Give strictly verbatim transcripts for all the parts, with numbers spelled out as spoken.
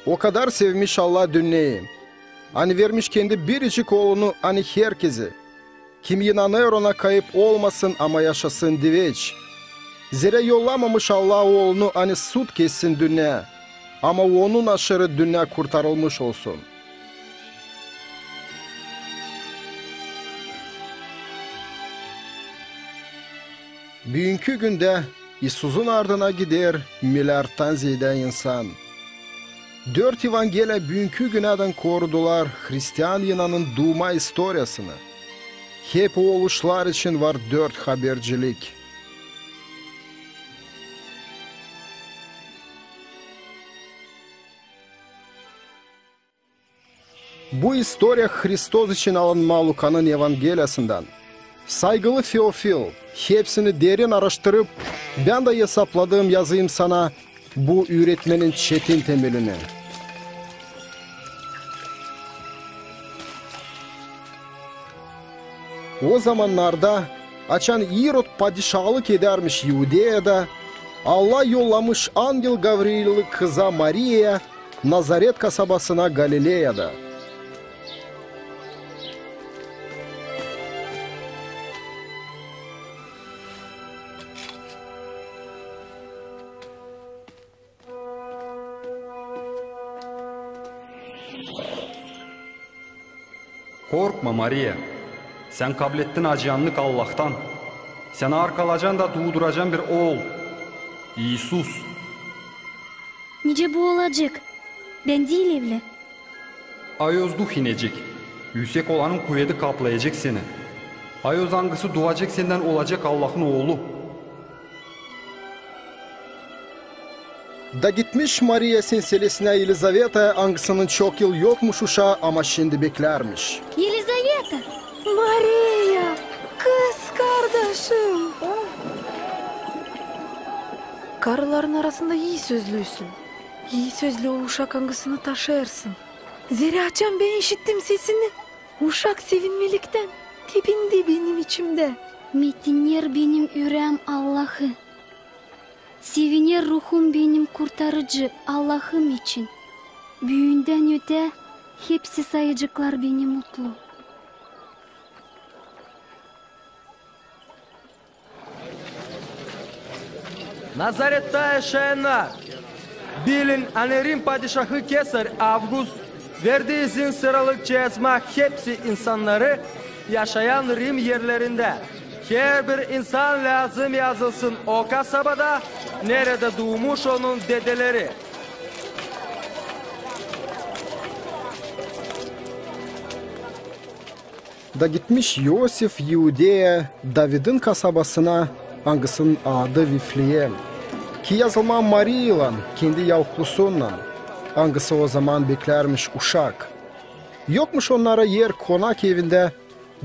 O kadar sevmiş Allah dünneyi, ani vermiş kendi biricik Oolunu, ani herkezi, kim inanêr Ona, kayıp olmasın, ama yaşasın diveç. Zerä yollamamış Allah Oolunu, ani sud kessin dünnä, ama Onun aşırı dünnä kurtarılmış olsun. Büünkü gündä İisusun ardına gider milyardtan zeedä insan. Dört Evangeliya büünkü günädän korudular hristian inanın duuma istoriyasını. Hep o oluşlar için var dört habercilik. Bu istoriya Hristos için alınma Lukanın Evangeliyasından. Saygılı Feofil, hepsini derin araştırıp, bän dä esapladım yazayım sana bu üüretmenin çetin temelini. O zamannarda, açan İrod padişahlık edärmiş İudeyada, Allah yollamış angel Gavriili kıza Mariyaya, Nazaret kasabasına Galileyada. Korkma, Mariya. Sän kablettin acıyannık Allahtan. Sän arkalacan da duuduracan bir ool, İisus. Nicä bu olacek? Bän diil evli. Ayoz Duh inecek. Üüsek Olanın kuvedi kaplayacek seni. Ayoz, angısı duacek sendän, olacek Allahın Oolu. Da gitmiş Mariya senselesinä Elizavetaya, angısının çok yıl yokmuş uşaa, ama şindi beklärmiş. Elizaveta! Mariya, kızkardaşım! Karıların arasında ii sözlüsün. İi sözlü o uşak, angısını taşıyêrsın. Zerä açan bän işittim sesini, uşak sevinmeliktän tepindi benim içimdä. Metiner benim üreem Allahı. Seviner ruhum benim Kurtarıcı Allahım için. Büündän ötää hepsi sayaceklar beni mutlu. Nazaretta yaşayannar, bilin, ani Rim padişahı Kesar Avgust verdi izin sıralık çayazmaa hepsi insannarı, yaşayan Rim erlerindä. Herbir insan lääzım yazılsın o kasabada, neredä duumuş onun dedeleri. Da gitmiş İosif İudeya, Davidin kasabasına, angısının adı Vifleem, ki yazılmaa Mariyaylan, kendi yavuklusunnan, angısı o zaman beklärmiş uşak. Yokmuş onnara er konak evindä,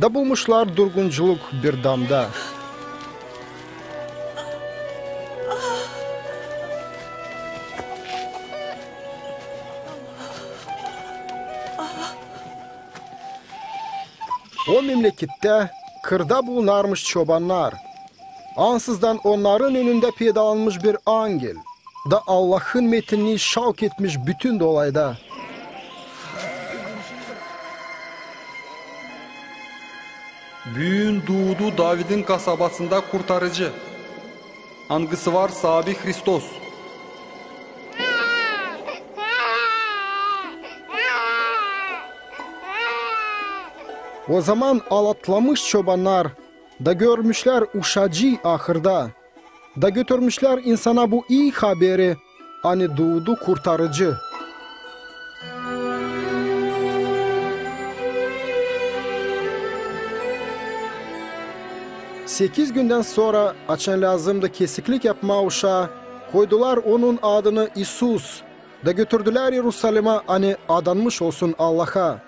da bulmuşlar durgunculuk bir damda. O memlekettä kırda bulunarmış çobannar. Ansızdan onnarın önündä peydalanmış bir angel, da Allahın metinini şavk etmiş bütün dolayda: Büün duudu Davidin kasabasında Kurtarıcı, angısı var Saabi Hristos. O zaman alatlamış çobannar da görmüşlär uşacıı ahırda, da götürmüşlär insana bu ii haberi, ani duudu Kurtarıcı. Sekiz gündän sora, açan lääzımdı kesiklik yapmaa uşaa, koydular onun adını İisus, da götürdülär İerusalimä, ani adanmış olsun Allaha.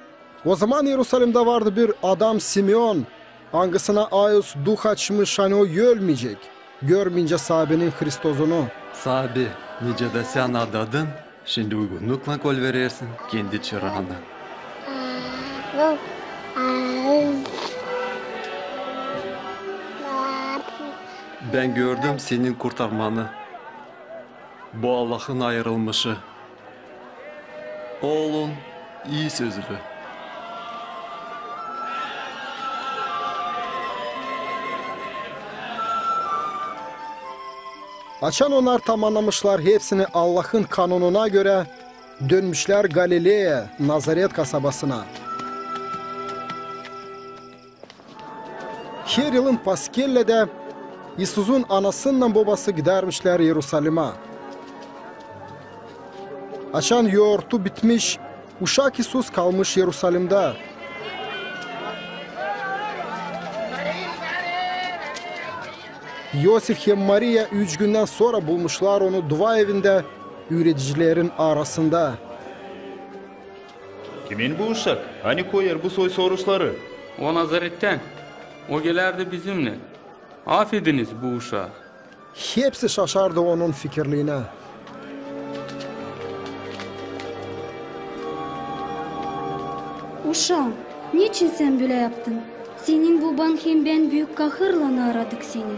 O zaman İerusalimdä vardı bir adam Simeon, angısına Ayoz Duh açmış, ani o ölmeycek, görmeycä Saabinin Hristozunu. Saabi, nicä dä sän adadın, şindi uygunnuklan kolverersin kendi çıraanı. Bän gördüm senin kurtarmanı. Bu Allahın ayırılmışı. Olun ii sözlü. Açan onnar tamannamışlar hepsini Allahın kanununa görä, dönmüşlär Galileya, Nazaret kasabasına. Her yılın Paskellerdä İisuzun anasınnan bobası gidärmişlär İerusalima. Açan yortu bitmiş, uşak İisus kalmış İerusalimda. İosif hem Mariya üç gündän sora bulmuşlar onu dua evindä üüredicilerin arasında. Kimin bu uşak? Ani koyêr bu soy soruşları? O Nazarettän. O gelärdi bizimnän. Afediniz bu uşaa. Hepsi şaşardı onun fikirliinä. Uşaam, neçin sän bölä yaptın? Senin boban hem bän büük kahırlan aradık seni.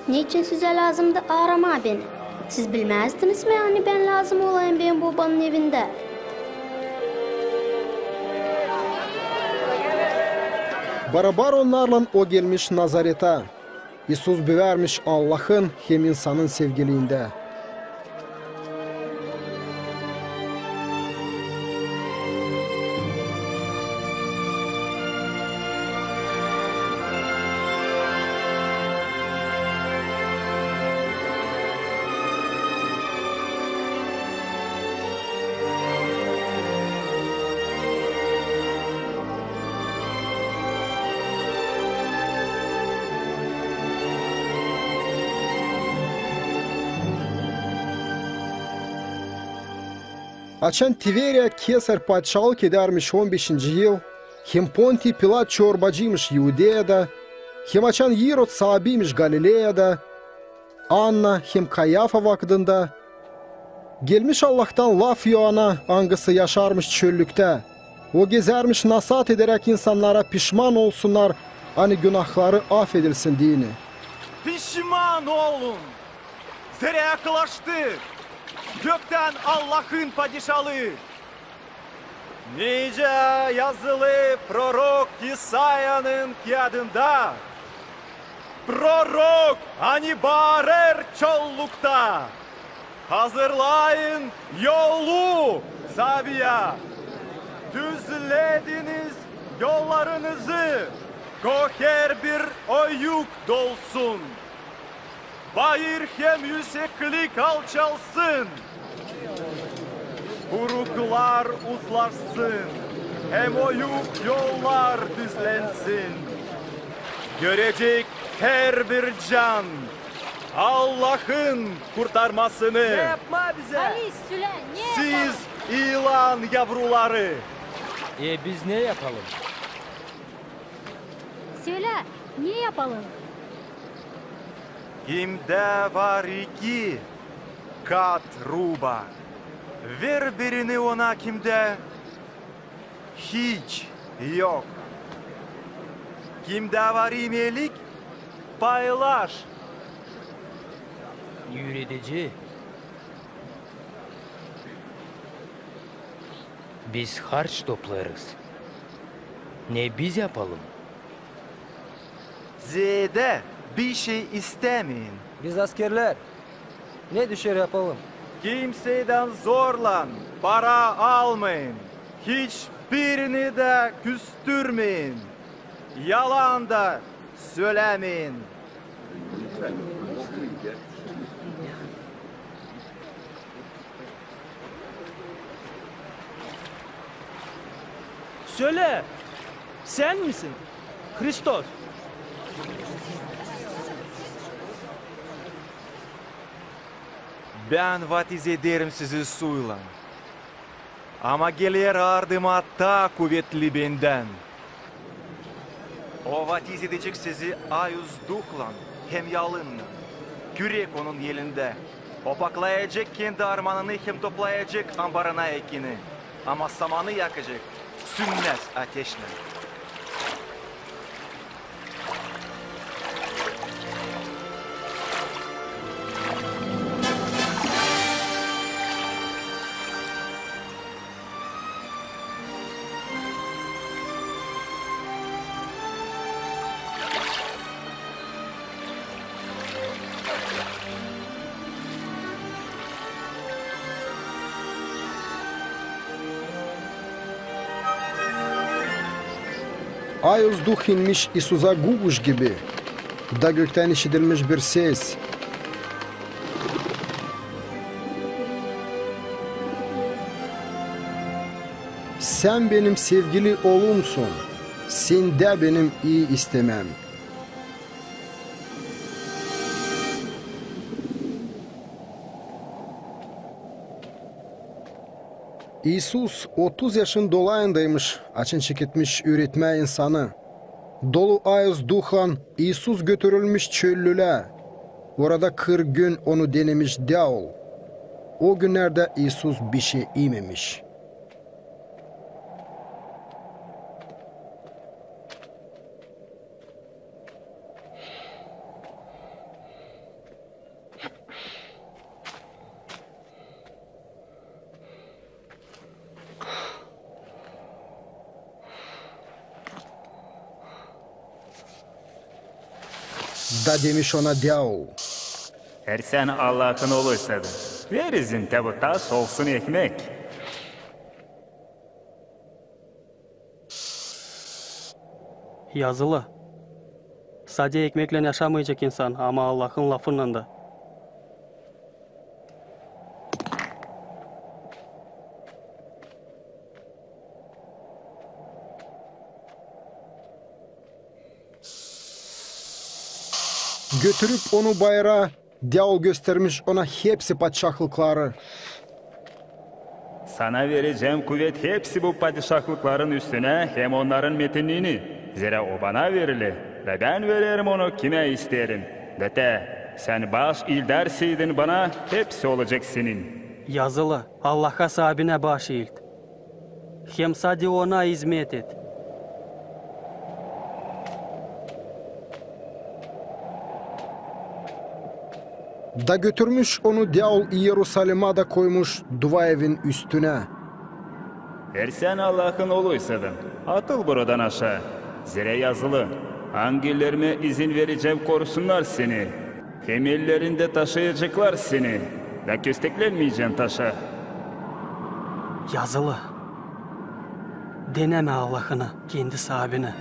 Neçin sizä lääzımdı aramaa beni? Siz bilmäzdiniz mi, ani bän lääzım olayım benim bobanın evindä? Barabar onnarlan o gelmiş Nazaretä. İisus büvärmiş Allahın hem insanın sevgiliindä. Açan Tiveriya Kesar padişalık edärmiş on beşinci yıl, hem Pontiy Pilat çorbacıymış İudeyada, hem açan İrod saabiymiş Galileyada, Anna hem Kayafa vakıdında, gelmiş Allahtan laf İoana, angısı yaşarmış çöllüktä. O gezärmiş nasaat ederäk insannara pişman olsunnar, ani günahları afedilsin deyni. Pişman olun! Zerä yaklaştı göktän Allahın padişalıı. Nicä yazılı prorok İsayanın kiyadında. Prorok, ani baarêr çollukta: hazırlayın yolu Saviya, düzlediniz yollarınızı, ko herbir oyuk dolsun. Bayır hem üüseklik alçalsın, kuruklar uzlaşsın, hem oyuk yollar düzlensin. Görecek herbir can Allahın kurtarmasını. Ne yapmaa bizä? Hadi sölä, ne yapalım? Siz iilan yavruları. E, biz ne yapalım? Sölä, ne yapalım? Kimdä var iki kat ruba, ver birini ona, kimdä hiç yok. Kimdä var imelik, paylaş. Üüredici, biz harç toplêêrız. Ne biz yapalım? Zeedä bişey istämeyin. Biz askerlär. Ne düşer yapalım? Kimseydän zorlan para almayın. Hiçbirini dä küstürmeyin. Yalan da sölämeyin. Sölä, sän misin Hristos? Bän vatiz ederim sizi suylan. Ama geler ardıma taa kuvetli bendän. O vatiz edecek sizi ayuz duhlan hem yalınnan. Kürek onun elindä. O paklayacek kendi armanını hem toplayacek ambarına ekini. Ama samanı yakacek sünmez ateşlän. Ayuz Duh inmiş İisusa guguş gibi, da göktän işidilmiş bir ses: "Sän benim sevgili Oolumsun, sendä benim ii istemääm." İisus otuz yaşın dolayındaymış, açan çeketmiş üüretmää insanı. Dolu Ayuz Duhlan İisus götürülmüş çöllülää. Orada kırk gün onu denemiş diaol. O günnerdä İisus bişey imemiş. Da demiş ona diaol: "Eer sän Allahın Ooluysan, ver izin, te bu taş olsun ekmek." Yazılı: "Sade ekmeklän yaşamayacek insan, ama Allahın lafınnan da." Götürüp onu bayıra, diaol göstermiş ona hepsi padişahlıkları. "Sana verecäm kuvet hepsi bu padişahlıkların üstünä hem onnarın metinniini, zerä o bana verili, da bän vererim onu kimä isteerim. Da te, sän baş iilderseydin bana, hepsi olacek senin." Yazılı: "Allaha saabinä baş iilt, hem sade ona izmet et." Da götürmüş onu diaol İerusalimä da koymuş dua evin üstünä. "Eer sän Allahın Ooluysan, atıl buradan aşaa. Zerä yazılı: 'Angellerimä izin verecäm korusunnar seni, hem ellerindä taşıyaceklar seni, da kösteklenmeyecän taşa.'" Yazılı: "Denämä Allahını, kendi saabini."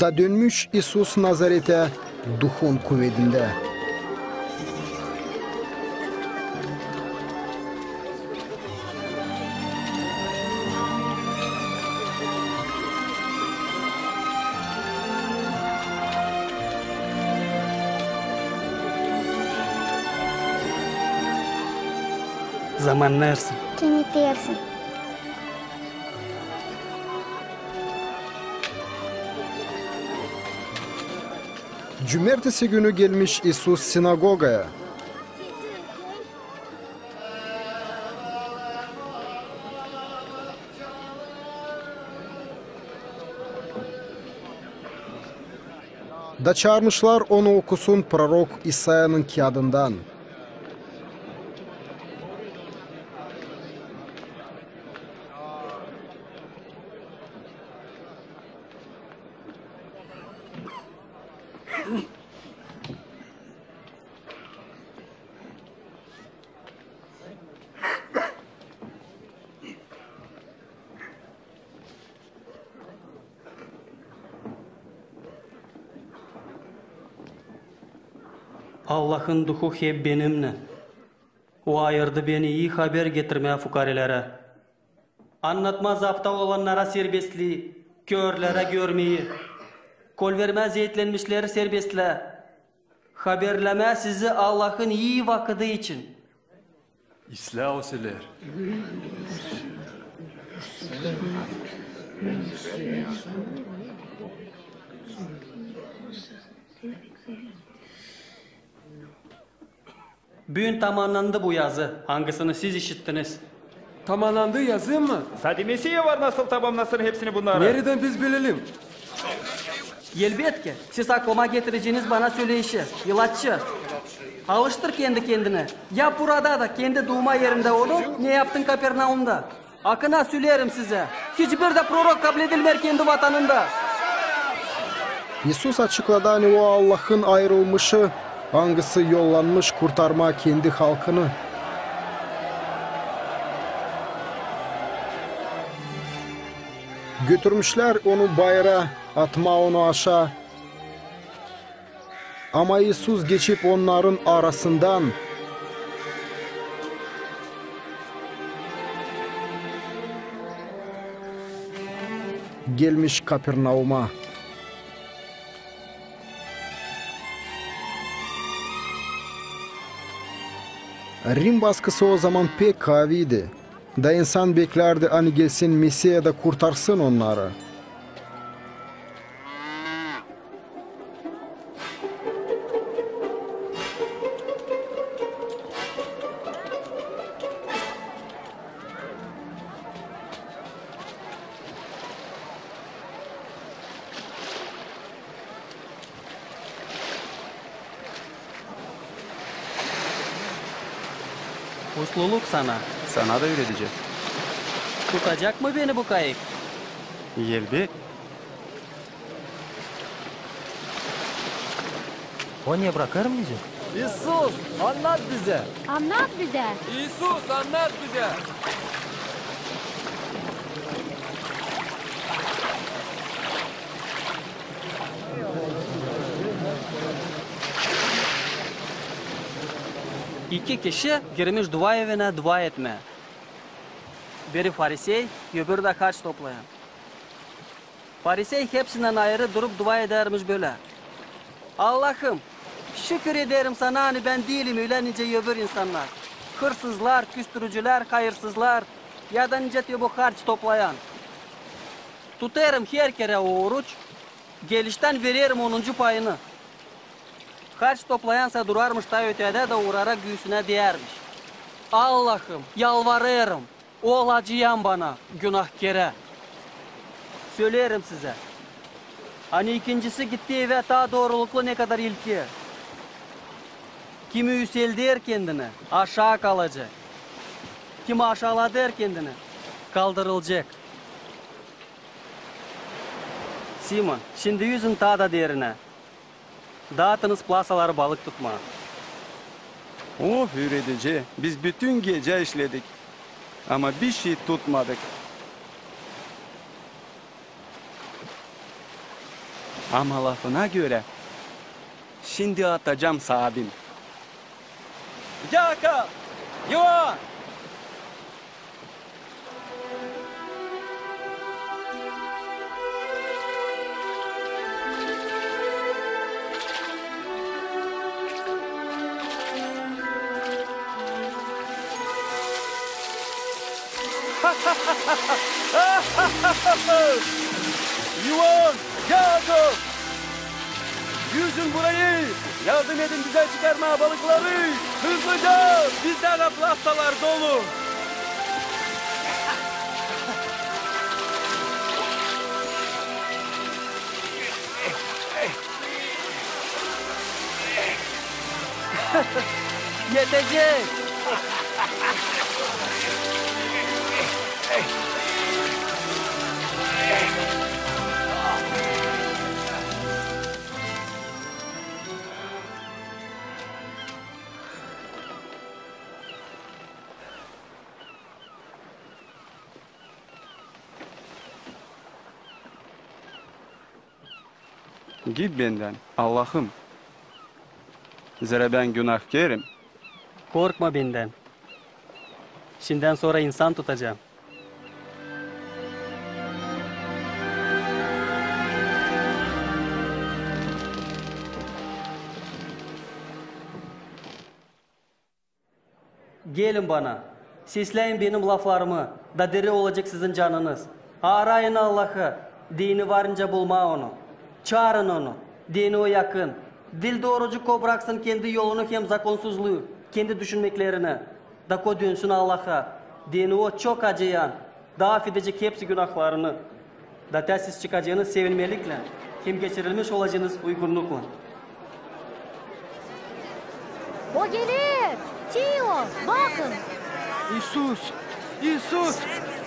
Da dönmüş İisus Nazaretä Duhun kuvedindä. Zamannêêrsın. Kenetersin. Cumertesi günü gelmiş İisus sinagogaya. Da çaarmışlar onu okusun prorok İsayanın kiyadından. Allahın Duhu hep benimnän. O ayırdı beni ii haber getirmää fukarelerä, annatmaa zapta olannara serbestlii, körlerä görmeyi, kolvermää zeetlenmişleri serbestlää, haberlemää sizi Allahın ii vakıdı için. İslää o söleer. Büün tamannandı bu yazı, angısını siz işittiniz. Tamannandı yazı mı? Sade Mesiya var nasıl tamannasın hepsini bunnarı? Neredän biz bilelim? Elbetki, siz aklıma getireceniz bana söleyişi, ilaççı. Alıştır kendi kendini. Yap burada da, kendi duuma erindä onu, ne yaptın Kapernaumda. Akına söleerim sizä, hiçbir dä prorok kabledilmeer kendi vatanında. İisus açıkladı, ani O Allahın ayırılmışı, angısı yollanmış kurtarmaa kendi halkını. Götürmüşlär Onu bayıra, atmaa Onu aşaa. Ama İisus geçip onnarın arasından gelmiş Kapernauma. Rim baskısı o zaman pek kaaviydi. Da insan beklärdi, ani gelsin Mesiya da kurtarsın onnarı. Mutluluk sana. Sana da, üüredici. Tutacak mı beni bu kayık? Elbet. O ne, brakêr mı bizi? İisus, annat bizä! Annat bizä! İisus, annat bizä! İki kişi girmiş dua evinä dua etmää. Biri farisey, öbürü dä harç toplayan. Farisey hepsindän ayırı durup dua edärmiş bölä: Allahım, şükür ederim Sana, ani bän diilim ölä nicä öbür insannar, hırsızlar, küstürücülär, hayırsızlar, ya da nicä te bu harç toplayan. Tutêrım her kerä oruç, geliştän vererim onuncu payını. Harç toplayansa durarmış taa ötedä da uurara güüsünä deyärmiş: Allahım, yalvarêrım, ol acıyan bana, günahkerä. Söleerim sizä, ani ikincisi gitti evä taa dooruluklu, nekadar ilki. Kimi üüselder kendini, aşaa kalacek. Kimi aşaaladêr kendini, kaldırılacek. Simon, şindi üzün taa da derinä. Daatınız plasaları balık tutmaa. Of, üüredici, biz bütün gecä işledik, ama bişey tutmadık. Ama lafına görä, şindi atacam saabin. Yakov! İoan! İoan! Yakov! Üzün burayı! Yardım edin bizä çıkarmaa balıkları! Hızlıca! Bizdä dä plasalar dolu! Etecek! Git bendän, Allahım, zerä bän günahkerim. Korkma bendän. Şindän sora insan tutacam. Gelin bana, sesläyin benim laflarımı, da diri olacek sizin canınız. Arayın Allahı, deyni var nicä bulmaa Onu. Çaarın Onu, deyni O yakın. Diil doorucu ko braksın kendi yolunu hem zakonsuzluu, kendi düşünmeklerini, da ko dönsün Allaha, deyni O çok acıyan, da afedecek hepsi günahlarını. Da tä siz çıkacenız sevinmeliklän hem geçirilmiş olacenız uygunnuklan. O geler! Tio, bakın! İisus! İisus!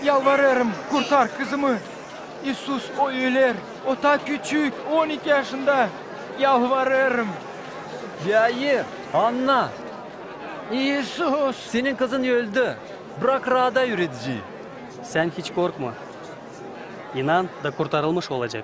Yalvarêrım, kurtar kızımı! İisus, o üler, o taa küçük, on iki yaşında. Yalvarêrım! Bän, Anna! İisus! Senin kızın öldü. Brak raada, üredici. Sän hiç korkma. İnan da kurtarılmış olacek.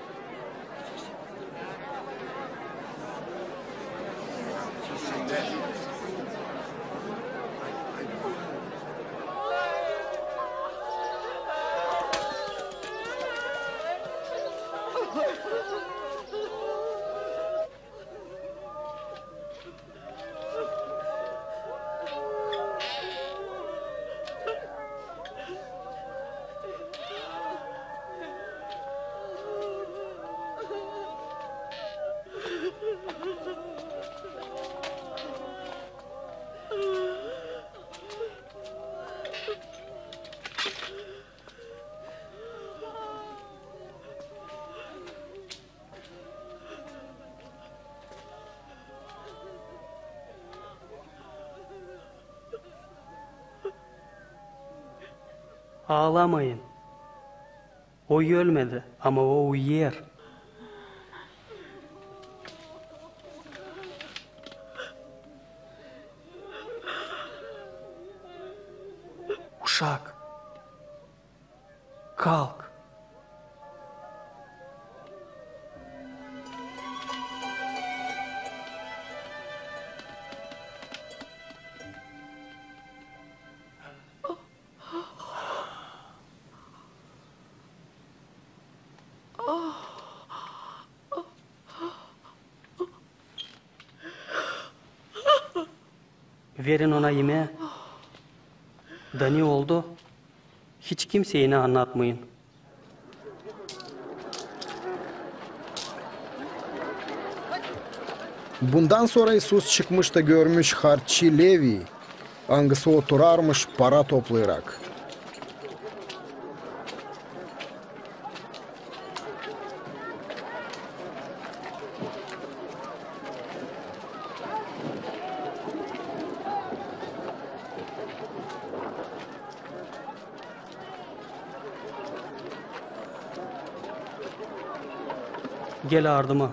Aalamayın. O ölmedi, ama o uyuyêr. Uşak, kalk. Verin ona imää. Da ne oldu? Hiç kimseyä annatmayın. Bundan sora İisus çıkmış da görmüş harççı Leviyi, angısı oturarmış para toplayarak. Gel ardıma.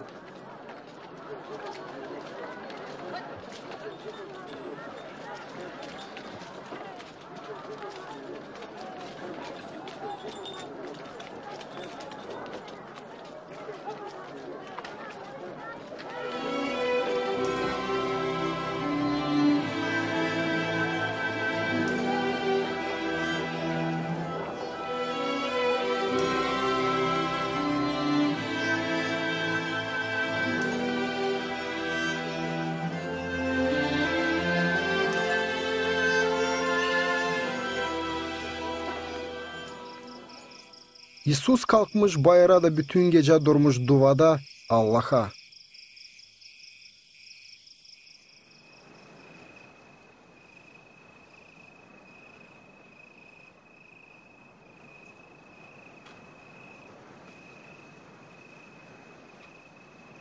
İisus kalkmış bayıra da bütün gecä durmuş duada Allaha.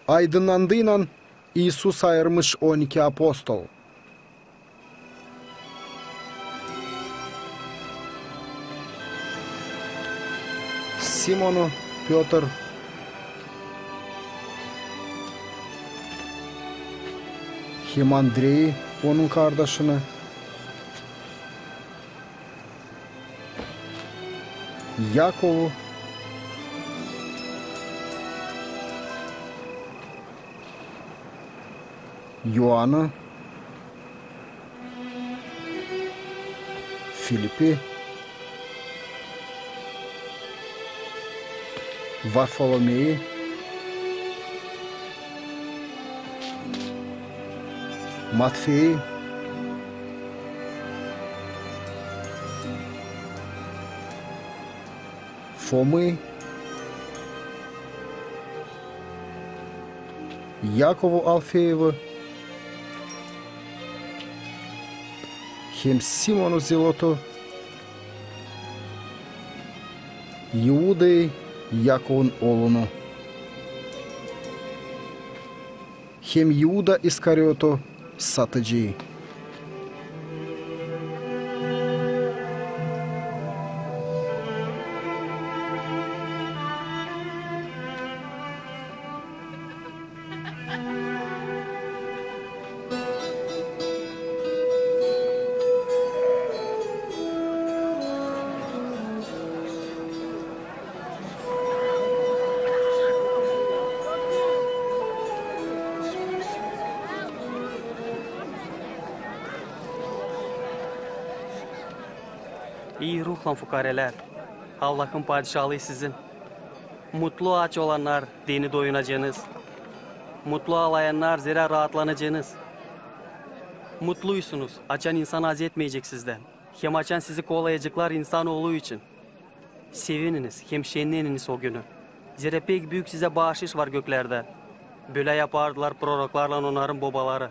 Aydınnandıynan, İisus ayırmış on iki apostol. Simonu Pötr hem Andreyi, onun kardaşını, Yakovu, İoanı, Filipi, Varfolomeyi, Matfeyi, Fomayı, Yakovu Alfeevu hem Simonu Zelotu, İudayı, Yakovun oolunu, hem İuda İskariotu, satıcıyı. İi ruhlan fukarelär, Allahın padişaalıı sizin. Mutlu aç olannar, deyni doyunacenız. Mutlu aalayannar, zerä raatlanacênız. Mutluysunuz, açan insan az etmeyecek sizdän, hem açan sizi kolayaceklar insanoolu için. Sevininiz hem şenleniniz o günü. Zerä pek büük sizä baaşış var göklerdä. Bölä yapardılar proroklarlan onnarın bobaları.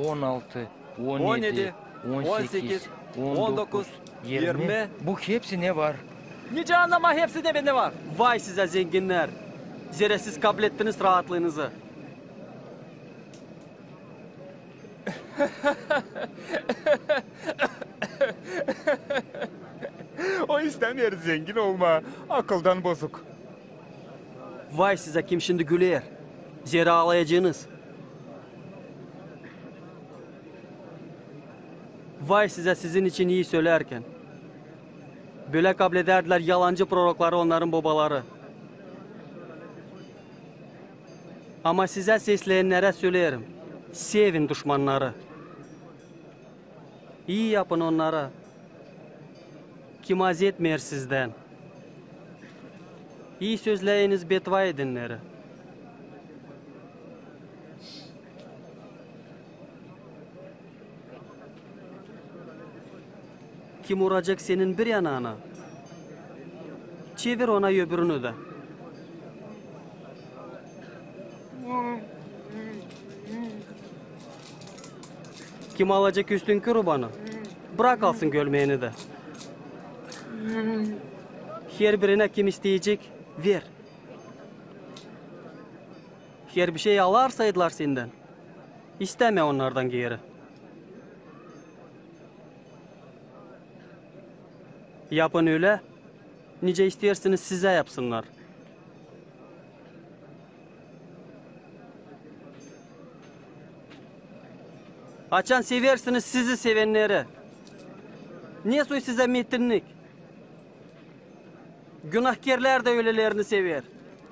On altı, on edi, on sekiz, on dokuz, yirmi. Bu hepsi ne var? Nicä annamaa hepsi ne var? Vay sizä, zenginnär! Zerä siz kablettiniz raatlıınızı. O istämeer zengin olmaa, akıldan bozuk. Vay sizä, kim şindi güler, zerä aalayacınız. Vay sizä, sizin için ii sölärkän. Bölä kabledärdilär yalancı prorokları onnarın bobaları. Ama sizä sesleyennärä söleerim: sevin duşmannarı. İi yapın onnara, kim az etmeer sizdän. İi sözläyiniz betvaa edenneri. Kim uracek senin bir yananı, çevir ona öbürünü dä. Kim alacek üstünkü rubanı, brak alsın gölmeeni dä. Herbirinä kim isteyecek, ver. Herbişey alarsaydılar sendän, istämä onnardan geeri. Yapın ölä, nicä isteersiniz sizä yapsınnar. Açan seversiniz sizi sevenneri, ne soy sizä metinnik? Günahkerlär dä ölelerini sever.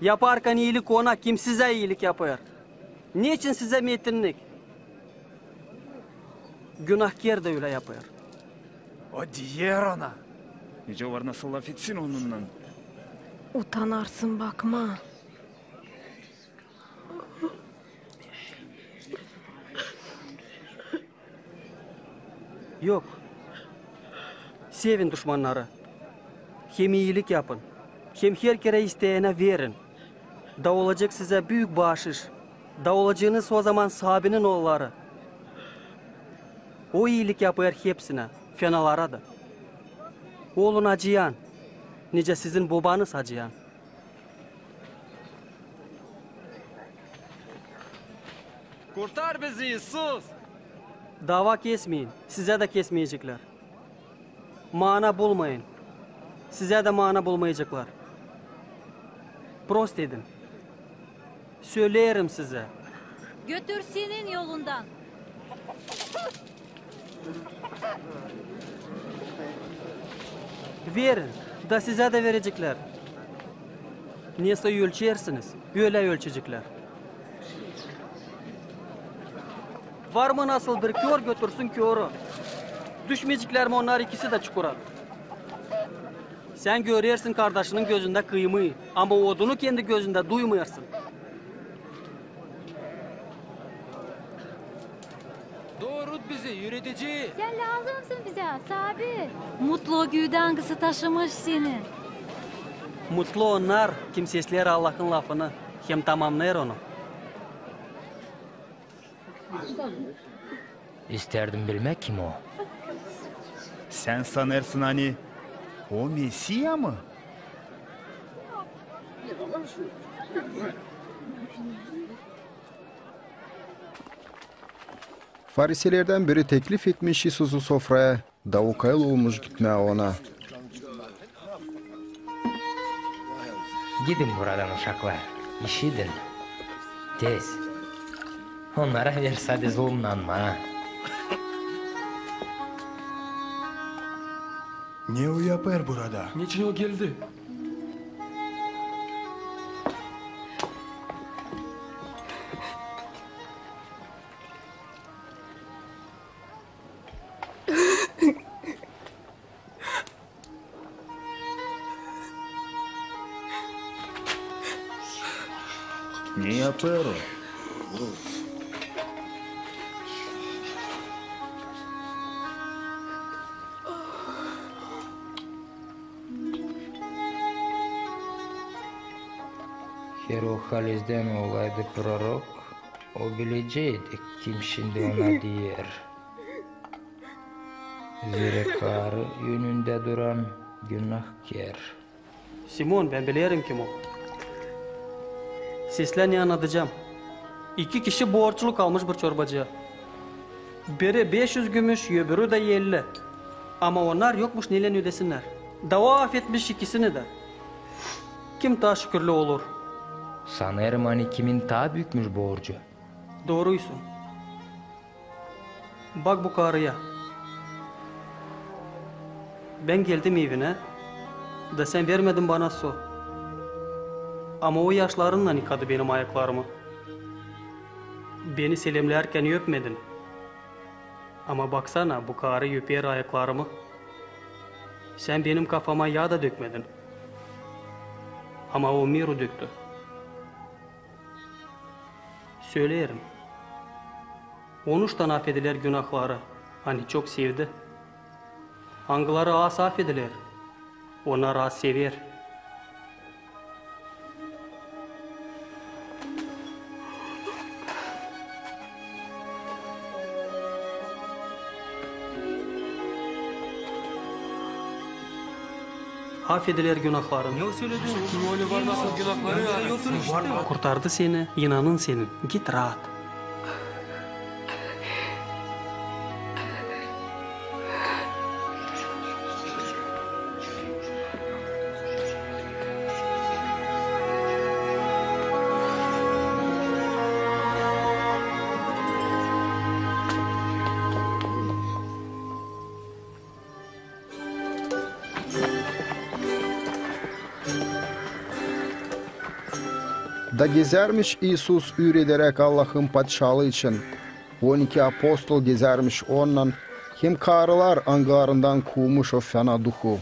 Yaparkan iilik ona, kim sizä iilik yapêr. Neçin sizä metinnik? Günahker dä ölä yapêr. O diyer ona. Nicä var nasıl lafetsin onunnan? Utanarsın bakmaa. Yok. Sevin duşmannarı. Hem iilik yapın. Hem herkerä isteyänä verin. Da olacek sizä büük baaşış. Da olacênız o zaman Saabinin oolları. O iilik yapêr hepsinä, fenalara da. Olun acıyan, nicä sizin bobanız acıyan. Kurtar bizi, İisus! Dava kesmeyin, sizä dä kesmeyeceklär. Maana bulmayın, sizä dä maana bulmayaceklar. Prost edin. Söleerim sizä. Götür senin yolundan. Verin, da sizä dä vereceklär. Nesoy ölçersiniz, ölä ölçeceklär. Var mı nasıl bir kör, götürsün körü. Düşmeyeceklär mi onnar ikisi dä çukura? Sän görersin kardaşının gözündä kıymıı, ama odunu kendi gözündä duymêêrsın. Doorut bizi, üüredicii! Sän lääzımsın bizä, Saabi! Mutlu o güüdä, angısı taşımış seni. Mutlu onnar, kim sesleer Allahın lafını hem tamamnêêr onu. İstärdim bilmää, kim o. Sän sanêrsın, ani o Mesiya mı? Fariseylerdän biri teklif etmiş İisusu sofraya, da okayıl olmuş gitmää ona. Gidin buradan, uşaklar, işidin. Tez. Onnara ver sade zulumnanmaa. Ne o yapêr burada? Neçin o geldi? Ne yapêr o? Eer o halizdän olaydı prorok, o bileceydi, kim şindi ona deer. Zerä karı önündä duran günahkär. Simon, bän bilerim, kim o. Seslän, ne annadacam. İki kişi borçlu kalmış bir çorbacıya. Biri beş üz gümüş, öbürü dä elli. Ama onnar yokmuş neylän ödesinnär. Da o afetmiş ikisini dä. Kim taa şükürlü olur? Sanêrım, ani kimin taa büükmüş borcu. Dooruysın. Bak bu karıya. Bän geldim evinä, da sän vermedin bana su. Ama o yaşlarınnan yıkadı benim ayaklarımı. Beni selemlärkän öpmedin. Ama baksana, bu karı öper ayaklarımı. Sän benim kafama yağ da dökmedin. Ama o miru döktü. Söleerim. On üç tanä afedilär günahları, ani çok sevdi. Angıları az afedilär, onnar az sever. Afedilär günahların. Ne o söledin? Kim ölä var nasıl günahları ya? Kurtardı seni, inanın senin. Git raat. Da gezärmiş İisus üürederäk Allahın Padişaalıı için. On iki apostol gezärmiş Onnan, hem karılar, angılarından kuumuş o fena duhu: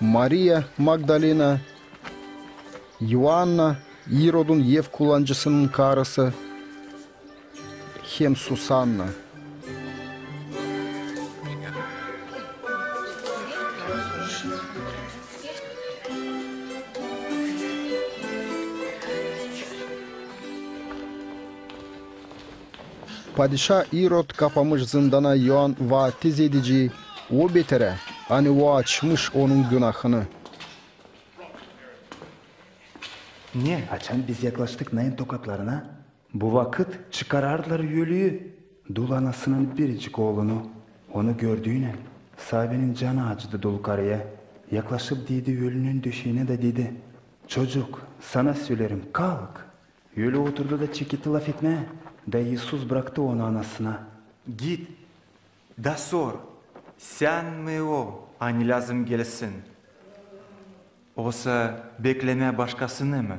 Mariya Magdalina, İoanna, İrodun ev kullancısının karısı, hem Susanna. Padişaa İrod kapamış zındana İoan Vaatiz Ediciyi o beterä, ani o açmış onun günahını. Ne? Açan biz yaklaştık nayın tokatlarına, bu vakıt çıkarardılar ölüyü, dul anasının biricik oolunu. Onu gördüynän, saabinin canı acıdı dul karıya. Yaklaşıp diydi ölünün döşeynä da dedi: "Çocuk, sana söleerim, kalk!" Ölü oturdu da çeketti lafetmää, da İisus braktı onu anasına. Git, da sor, sän mi o, ani lääzım gelsin, osa beklemää başkasını mı?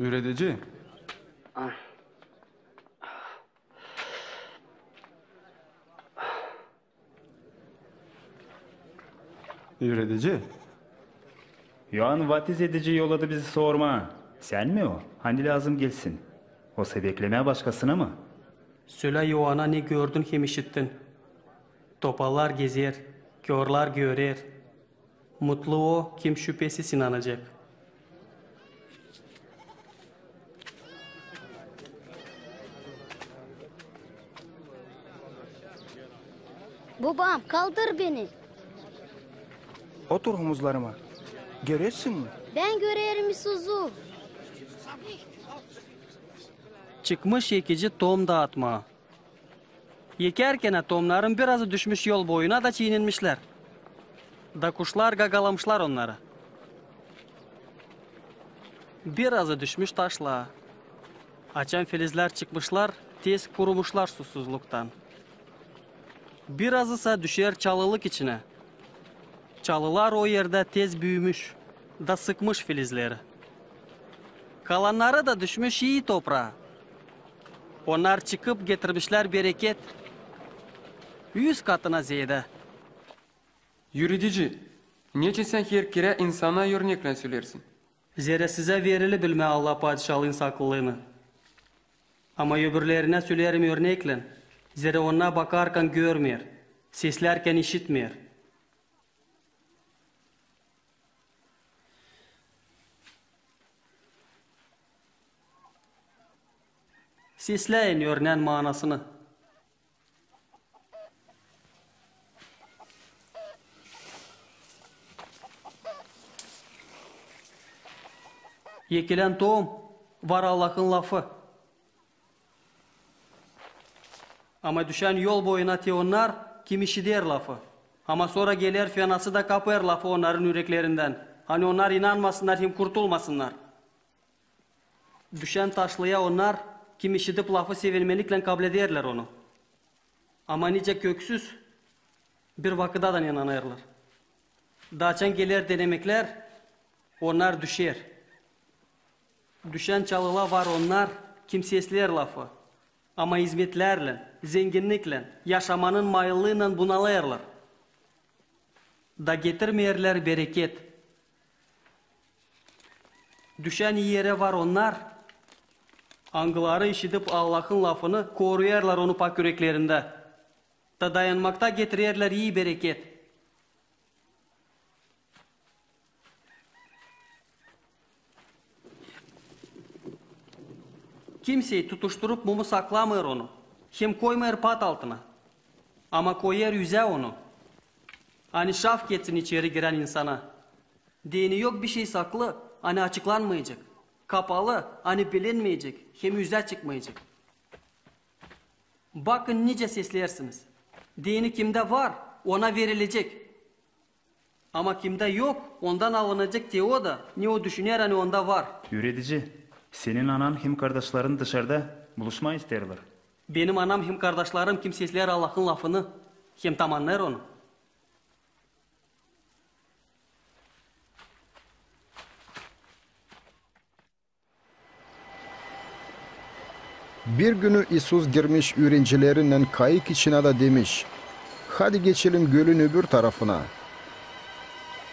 Üüredici. Üüredici, İoan Vaatiz Edici yolladı bizi sormaa, sän mi o, ani lääzım gelsin, osa beklemää başkasını mı? Sölä İoana, ne gördün hem işittin. Topallar gezer, körlär görer. Mutlu o, kim şüpesiz inanacek. Bobam, kaldır beni. Otur omuzlarıma. Görersin mi? Bän görerim İisuzu. Çıkmış ekici tom daatmaa. Ekärkenä tomnarın birazı düşmüş yol boyuna da çiininmişlär. Da kuşlar gagalamışlar onnarı. Birazı düşmüş taşlaa. Açan filizlär çıkmışlar, tez kurumuşlar susuzluktan. Birazısa düşer çalılık içinä. Çalılar o erdä tez büümüş da sıkmış filizleri. Kalannarı da düşmüş ii topraa. Onnar çıkıp getirmişlär bereket üz katına zeedä. Üüredicii, neçin sän herkerä insana örneklän söleersin? Zerä sizä verili bilmää Allah Padişaalıın saklılıını. Ama öbürlerinä söleerim örneklän, zerä onnar bakarkan görmeer, seslärkän işitmeer. Sesläyin örnään maanasını. Ekilän tohum var Allahın lafı. Ama düşän yol boyuna te onnar, kim işider lafı. Ama sora geler fenası da kapêr lafı onnarın üreklerindän, ani onnar inanmasınnar hem kurtulmasınnar. Düşän taşlıya onnar, kim işidip lafı sevinmeliklän kablederlär onu. Ama nicä köksüz, bir vakıdadan inanêrlar. Da açan geler denemeklär, onnar düşer. Düşän çalıla var onnar, kim sesleer lafı, ama izmetlärlän, zenginniklän, yaşamanın mayıllııylan bunalêrlar. Da getirmeerlär bereket. Düşän ii erä var onnar, angıları işidip Allahın lafını, koruyêrlar onu pak üreklerindä. Da dayanmakta getirerlär ii bereket. Kimsey tutuşturup mumu saklamêêr onu, hem koymêêr pat altına, ama koyêr üzä onu, ani şaf ketsin içeri girän insana. Deyni yok bişey saklı, ani açıklanmayacek, kapalı, ani bilinmeyecek hem üzä çıkmayacek. Bakın, nicä sesleersiniz. Deyni kimdä var, ona verilecek. Ama kimdä yok, ondan alınacek te o da, ne o düşüner, ani onda var. Üüredici, senin anan hem kardaşların dışarda buluşmaa isteerlär. Benim anam hem kardaşlarım, kim sesleer Allahın lafını hem tamannêêr onu. Bir günü İisus girmiş üürencilerinnän kayık içinä da demiş: "Hadi geçelim gölün öbür tarafına."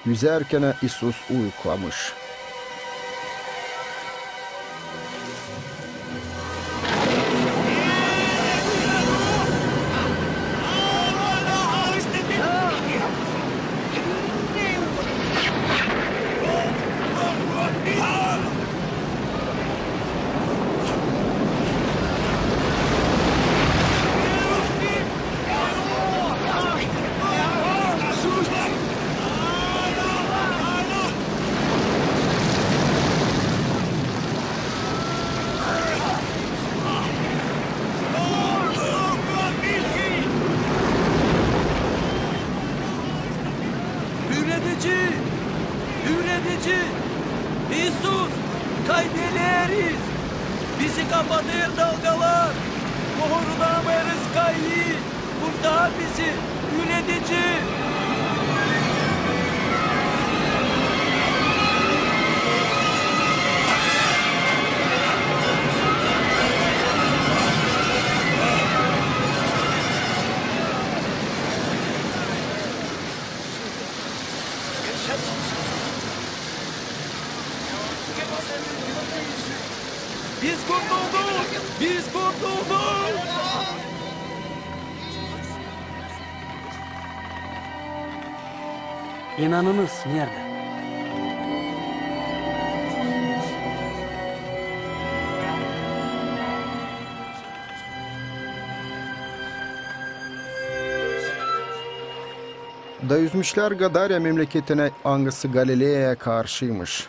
Üzärkenä İisus uyuklamış. Üüredici! Üüredici! İisus, kaybederiz! Bizi kapatêr dalgalar! Doorudamêêrız kayıı! Kurtar bizi, Üüredici! Biz kurtulduk! Biz kurtulduk! İnanınız neredä? Da üzmüşlär Gadara memleketinä, angısı Galileyaya karşıymış.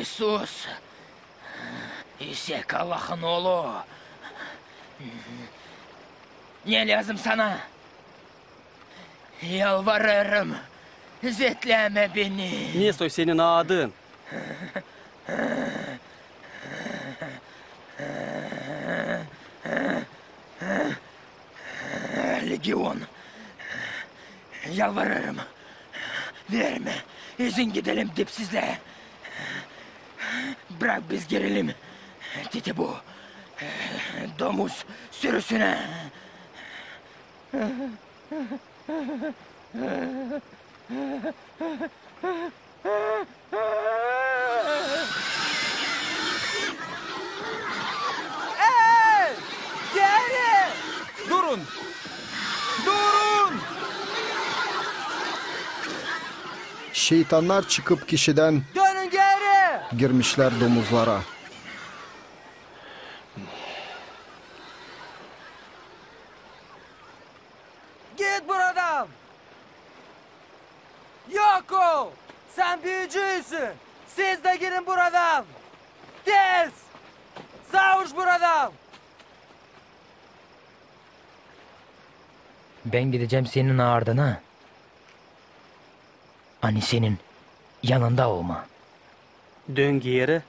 Sus! İsek Allahın oolu! Ne lääzım sana? Yalvarêrım, izetlämä beni! Ne soy senin adın? Legion. Yalvarêrım, vermä izin gidelim dipsizlää. Brak biz girelim, dedi bu domuz sürüsünä. Ey! Geeri! Durun! Durun! Şeytannar çıkıp kişidän... Dönün geeri! Girmişlär domuzlara. Git buradan! Yok ol! Sän büücüsün! Siz dä gidin buradan! Tez! Savaş buradan! Bän gidecäm senin ardına, ani senin yanında olmaa. Dön geeri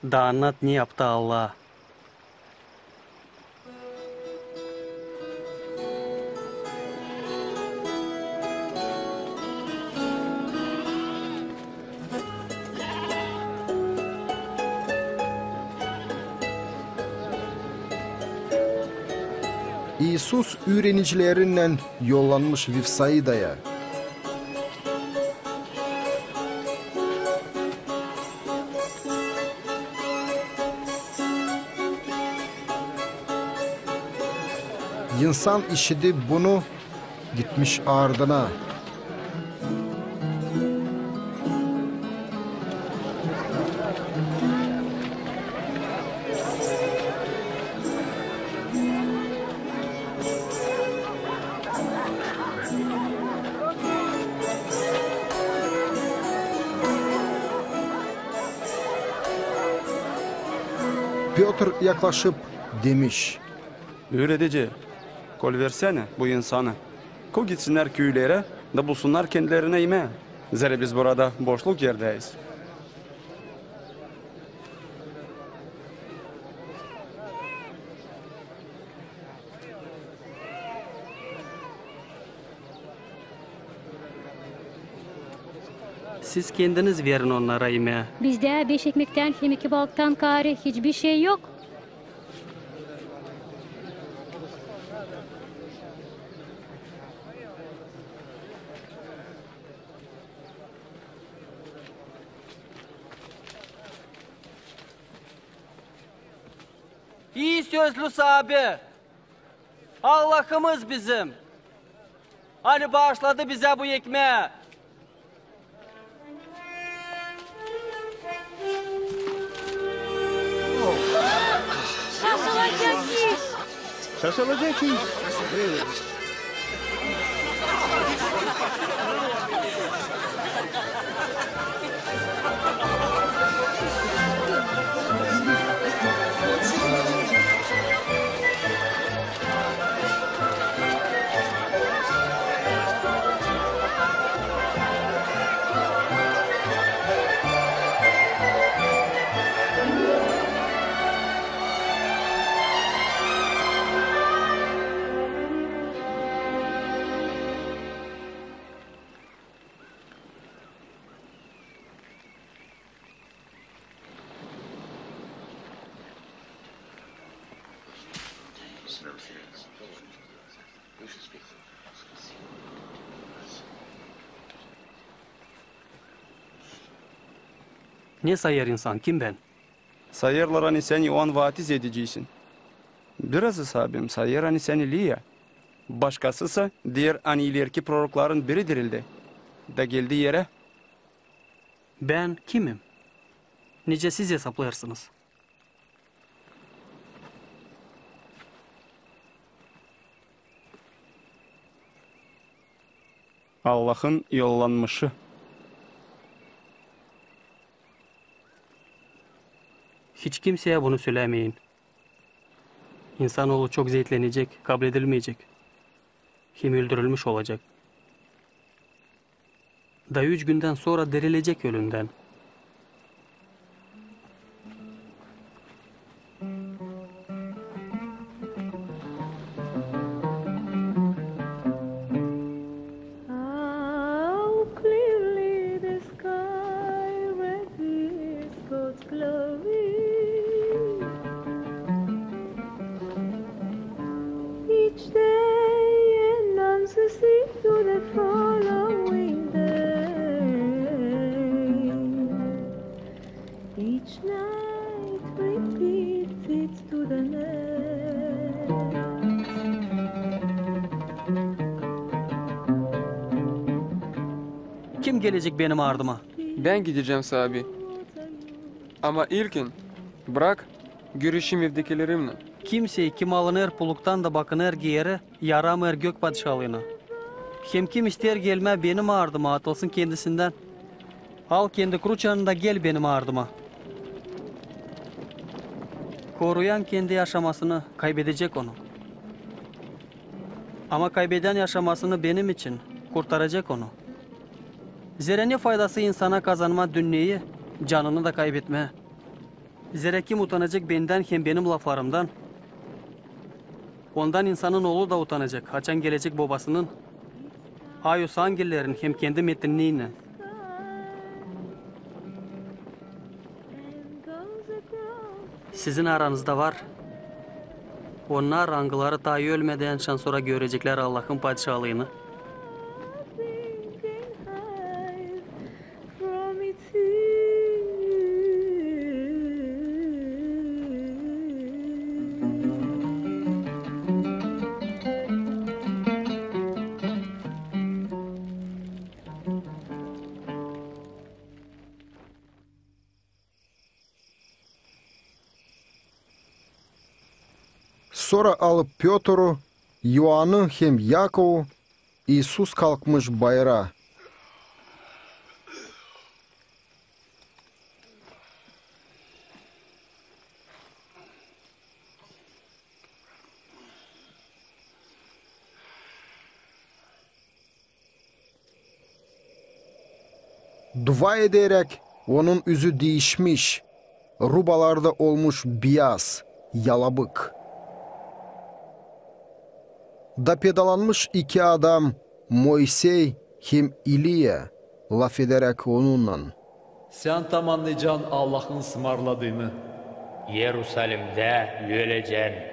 da annat, ne yaptı Allah. İisus üürenicilerinnän yollanmış Vifsaidaya. İnsan işidip bunu, gitmiş ardına. Pötr yaklaşıp demiş: Üüredici, kolüversänä bu insanı, ko gitsinnär küülerä da bulsunnar kendilerinä imää. Zerä biz burada boşluk erdäyiz. Siz kendiniz verin onnara imää. Bizdä beş ekmektän hem iki balıktan kaarä hiçbir şey yok. İi sözlü saabi, Allahımız bizim, ani baaşladı bizä bu ekmää. Şaşılacak iş. Şaşılacak iş. Ne sayêr insan, kim bän? Sayêrlar, ani sän İoan Vaatiz edicisin. Birazı, saabim, sayêr, ani sän İliya. Başkasısa deer, ani ilerki prorokların biri dirildi da geldi erä. Bän kimim? Nicä siz esaplêêrsınız? Allahın yollanmışı. Hiç kimseyä bunu sölämeyin. İnsanoolu çok zeetlenecek, kabledilmeyecek hem öldürülmüş olacek. Da üç gündän sora dirilecek ölümdän. How clearly the sky reveals God's glory. Each day announces it to the following day. Each night repeats it to the next. Kim gelecek benim ardıma? Bän gidecäm, saabi. Ama ilkin brak görüşeyim evdekilerimnän. Kimsey, kim alınêr puluktan da bakınêr geeri, yaramêêr Gök Padişaalıyına. Hem kim isteer gelmää benim ardıma, atılsın kendisindän. Al kendi kruçanı da gel benim ardıma. Koruyan kendi yaşamasını kaybedecek onu. Ama kaybedän yaşamasını benim için kurtaracek onu. Zerä ne faydası insana kazanmaa dünneyi, canını da kaybetmää? Zerä kim utanacek bendän hem benim laflarımdan, ondan insanın Oolu da utanacek, açan gelecek Bobasının, ay-usa angelerin hem kendi metninnän. Sizin aranızda var onnar, angıları taa ölmedän şansora göreceklär Allahın Padişaalıyını. Sora alıp Pötrü, İoannı hem İakovu, İisus kalkmış bayıra. Dua ederäk, onun üzü diişmiş, rubaları da olmuş biyaz, yalabık. Da pedalanmış iki adam, Moisey hem İliya, lafederäk onunnan. Sän tamamnayacan Allahın sımarladıını. İerusalimdä ölecän.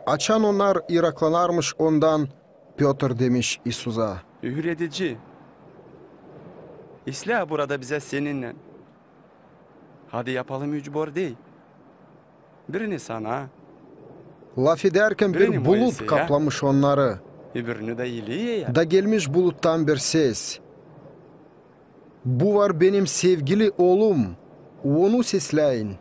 Açan onnar iraklanarmış ondan, Pötr demiş İisusa: Üüredici, islää burada bizä Seninnän. Hadi yapalım üç bordey. Birini sana, lafedärkän, bir bulut kaplamış onnarı. Öbürünü dä İliyaya. Da gelmiş buluttan bir ses: Bu var benim sevgili Oolum, onu sesläyin.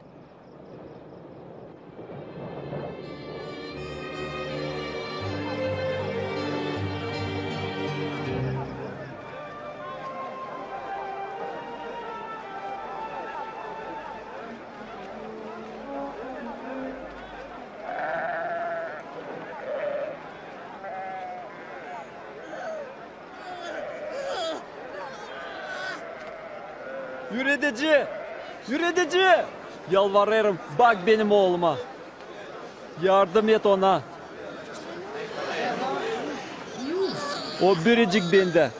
Üüredici! Üüredici! Yalvarêrım, bak benim ooluma. Yardım et ona. O biricik bendä.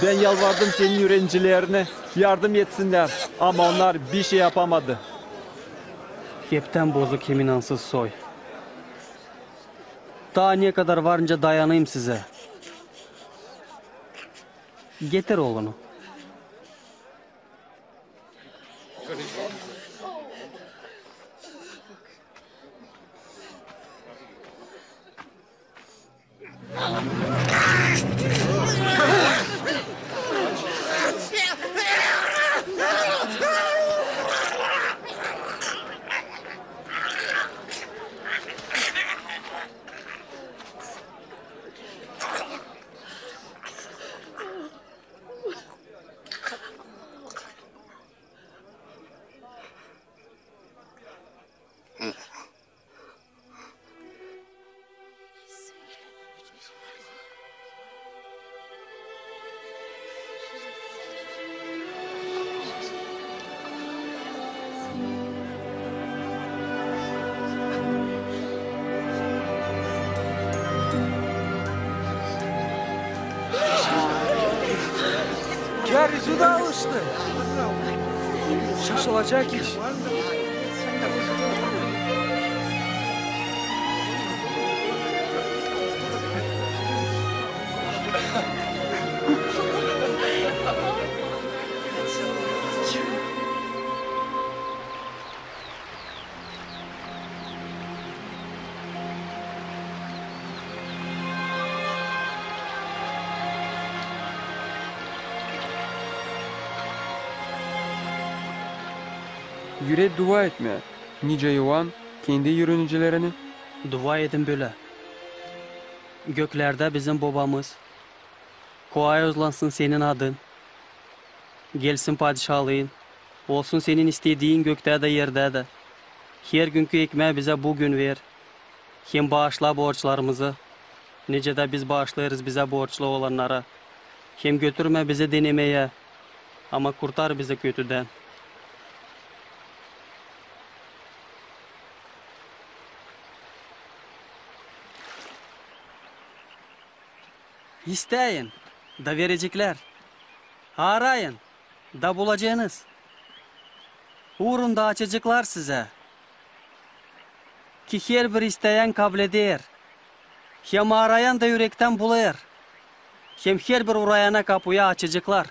Bän yalvardım senin üürenicilerinä yardım etsinnär, ama onnar bişey yapamadı. Heptän bozuk hem inansız soy. Taa ne kadar var nicä dayanayım sizä? Getir oolunu. Üzü dä alıştı. Şaşılacak iş. Üret dua etmää, nicä İoan kendi üürenicilerinä: Dua edin bölä: Göklerdä bizim Bobamız, kuayoozlansın Senin adın, gelsin padişalıın, olsun Senin istediin göktä dä, erdä dä. Hergünkü ekmää bizä büün ver. Hem baaşla borçlarımızı, nicä dä biz baaşlêêrız bizä borçlu olannara. Hem götürmä bizi denemeyä, ama kurtar bizi kötüdän. İstäyin, da vereceklär. Aarayın, da bulacênız. Uurun, da açaceklar sizä. Ki herbir istäyän kableder, hem aarayan da ürektän bulêr, hem herbir uurayana kapuyu açaceklar.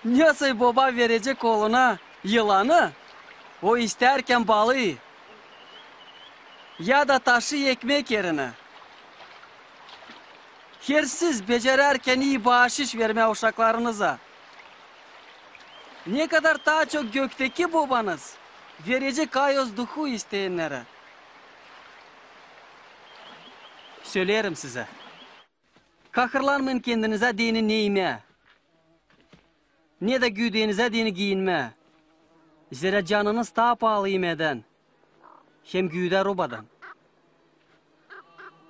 Nesoy boba verecek ooluna yılanı, o istärkän balıı ya da taşı ekmek erinä. Hersiz becerärkän ii baaşış vermää uşaklarınıza, ne kadar taa çok gökteki Bobanız verecek ayooz duhu isteyännärä. Söleerim sizä, kahırlanmayın kendinizä deyni ne imää, ne dä güüdänizä deyni giiyinmää. Zerä canınız taa paalı imäädän hem güüdä rubadan.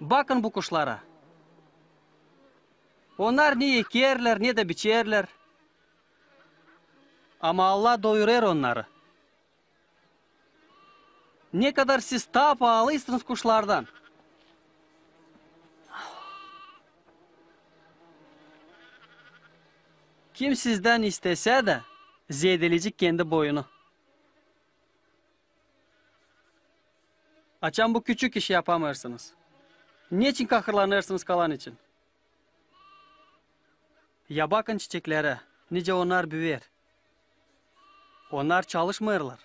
Bakın bu kuşlara. Onnar ne ekerlär, ne dä biçerlär. Ama Allah doyurêr onnarı. Ne kadar siz taa paalıysınız kuşlardan. Kim sizdän istesä dä, zeedeleyecek kendi boyunu. Açan bu küçük işi yapamêêrsınız, neçin kahırlanêrsınız kalan için? Ya bakın çiçeklerä, nicä onnar büüyer. Onnar çalışmêêrlar.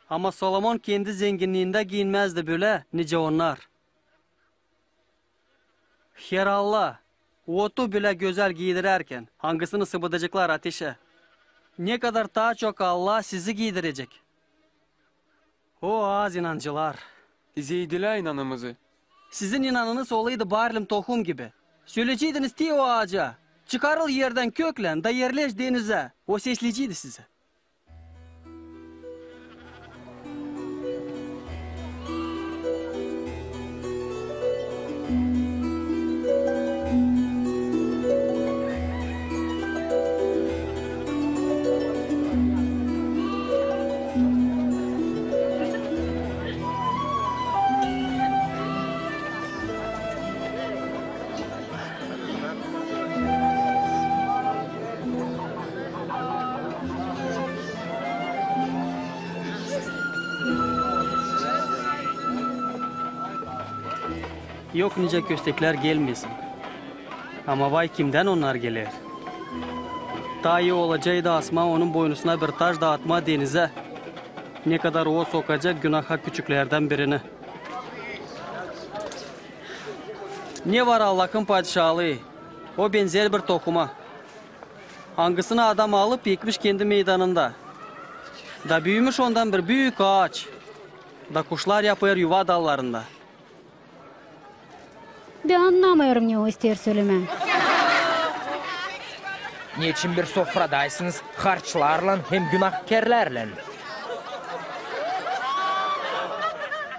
Ama Solomon kendi zenginniindä giiyinmäzdi bölä, nicä onnar. Heralde, otu bölä gözäl giidirärkän, angısını sıbadaceklar ateşä, ne kadar taa çok Allah sizi giidirecek. O, az inancılar! Zeedelä inanımızı. Sizin inanınız olaydı barlim tohum gibi, söleyeceydiz te o aaca: çıkarıl erdän köklän da erleş denizä, o sesleyeceydi sizi. Yok nicä kösteklär gelmesin. Ama vay kimdän onnar geler. Taa ii olacaydı asmaa onun boynusuna bir taş da atmaa denizä, ne kadar o sokacek günaha küçüklerdän birini. Ne var Allahın Padişaalıı? O benzeer bir tohuma, angısını adam alıp ekmiş kendi meydanında, da büümüş ondan bir büük aaç, da kuşlar yapêr yuva dallarında. Bän annamêêrım, ne o isteer sölemää. Neçin bir sofradaysınız harçlarlan hem günahkerlärlän?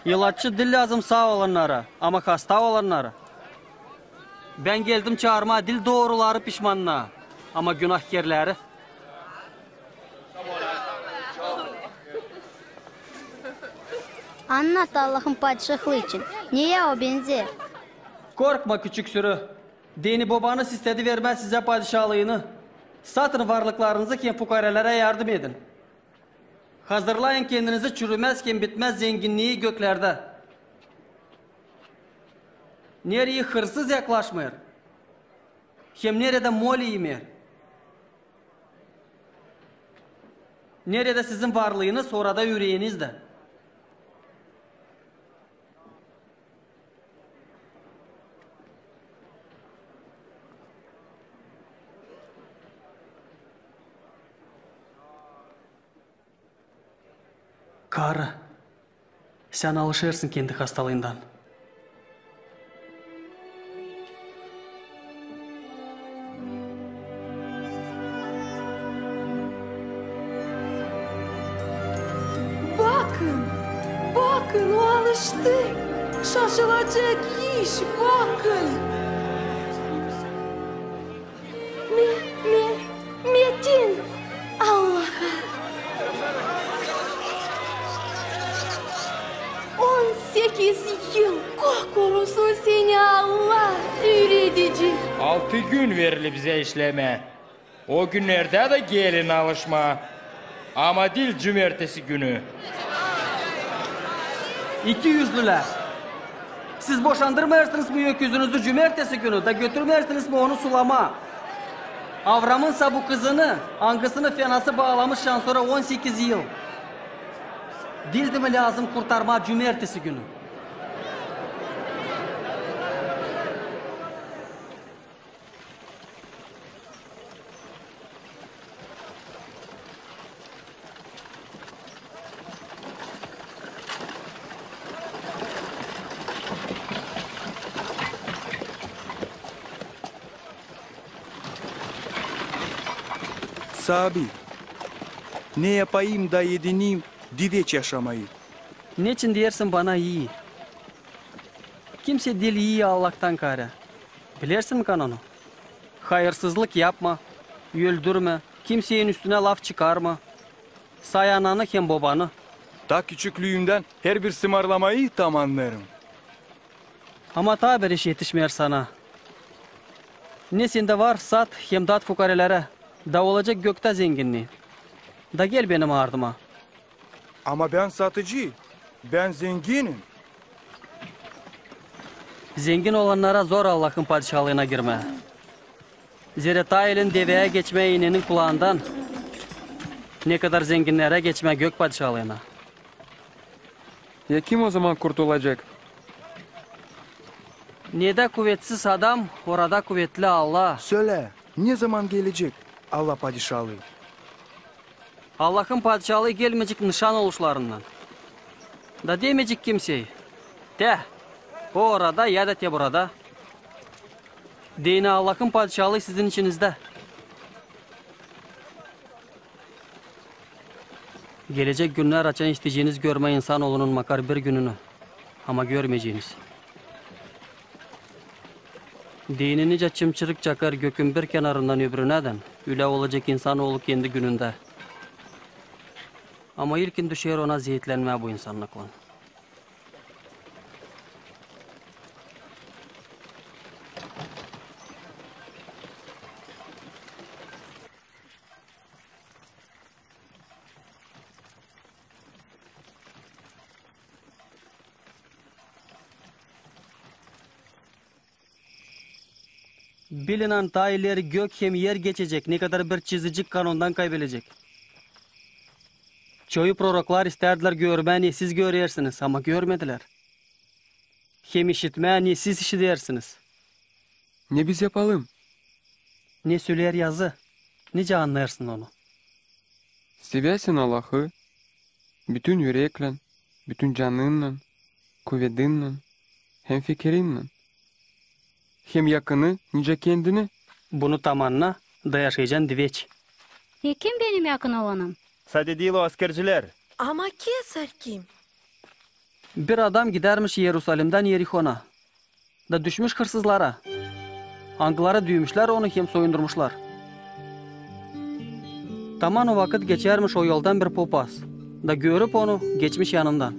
İlaççı diil lääzım saa olannara, ama hasta olannara. Bän geldim çaarmaa diil dooruları pişmannaa, ama günahkerläri. Annat Allahın Padişahlıı için. Neyä o benzeer? Korkma, küçük sürü. Deyni bobanız istädi vermää sizä padişahlıını. Satın varlıklarınızı hem fukarelärä yardım edin. Hazırlayın kendinizi çürümez hem bitmez zenginnii göklerdä. Nereyi hırsız yaklaşmêêr, hem neredä moli imeer. Neredä sizin varlıınız, orada üreeniz dä. Karı, sän alışêrsın kendi hastalıından. Bakın, bakın, o alıştı. Şaşılacek iş, bakın. Me, me, metin Allaha. On sekiz yıl kokorusu seni Allah üüredecek. Altı gün verili bizä işlemää. O günnerdä dä gelin alışmaa. Ama diil cumertesi günü. İkiüzlülär! Siz boşandırmêêrsınız mı öküzünüzü cumertesi günü, da götürmêêrsiniz mi onu sulamaa? Avramınsa bu kızını, angısını fenası baalamış şansora on sekiz yıl. Diildi mi lääzım kurtarmaa cumertesi günü? Saabi, ne yapayım da edinim diveç yaşamayı? Neçin deersin bana ii? Kimsey diil ii Allahtan kaarä. Bilersin mi kanonu? Hayırsızlık yapma, öldürmä, kimseyin üstünä laf çıkarma, say ananı hem bobanı. Ta küçüklüümdän herbir sımarlamayı tam annêêrım. Ama taa bir iş etişmeer sana. Ne sendä var, sat hem dat fukarelerä, da olacek göktä zenginniin. Da gel benim ardıma. Ama bän satıcı, bän zenginim. Zengin olannara zor Allahın Padişalıına girmää. Zerä taa elin deveä geçmää inenin kulaandan, ne kadar zenginnerä geçmää Gök Padişalıına. Ya kim ozaman kurtulacek? Nedä kuvetsiz adam, orada kuvetli Allah. Sölä, nezaman gelecek Allah Padişalıı? Allahın Padişalıı gelmeyecek nışan oluşlarından. Da demeyecek kimsey: te, o orada, ya da te burada. Deyni, Allahın Padişalıı sizin içinizdä. Gelecek günnär, açan isteyeceniz görmää insanoolunun makar bir gününü, ama görmeyeceniz. Deyni, nicä çımçırık çakêr gökün bir kenarından öbürünädän, ölä olacek insanoolu kendi günündä. Ama ilkin düşer ona zeetlänmää bu insannıklan. Bilin, ani taa ileri gök hem er geçecek, ne kadar bir çizicik kanondan kaybelecek. Çoyu proroklar istärdilär görmää, ne siz görersiniz, ama görmedilär. Hem işitmää, ne siz işidersiniz. Ne biz yapalım? Ne söleer Yazı, nicä annêêrsın onu? Sevä sän Allahı bütün üreklän, bütün canınnän, kuvedinnän hem fikirinnän. Hem yakını nicä kendini. Bunu tam anna, da yaşayacan diveç. E, kim benim yakın olanım? Sade diil o askercilär. Ama Kesar kim? Bir adam gidärmiş İerusalimdän İerihona, da düşmüş hırsızlara, angıları düymüşlär onu hem soyundurmuşlar. Taman o vakıt geçärmiş o yoldan bir popaz, da görüp onu, geçmiş yanından.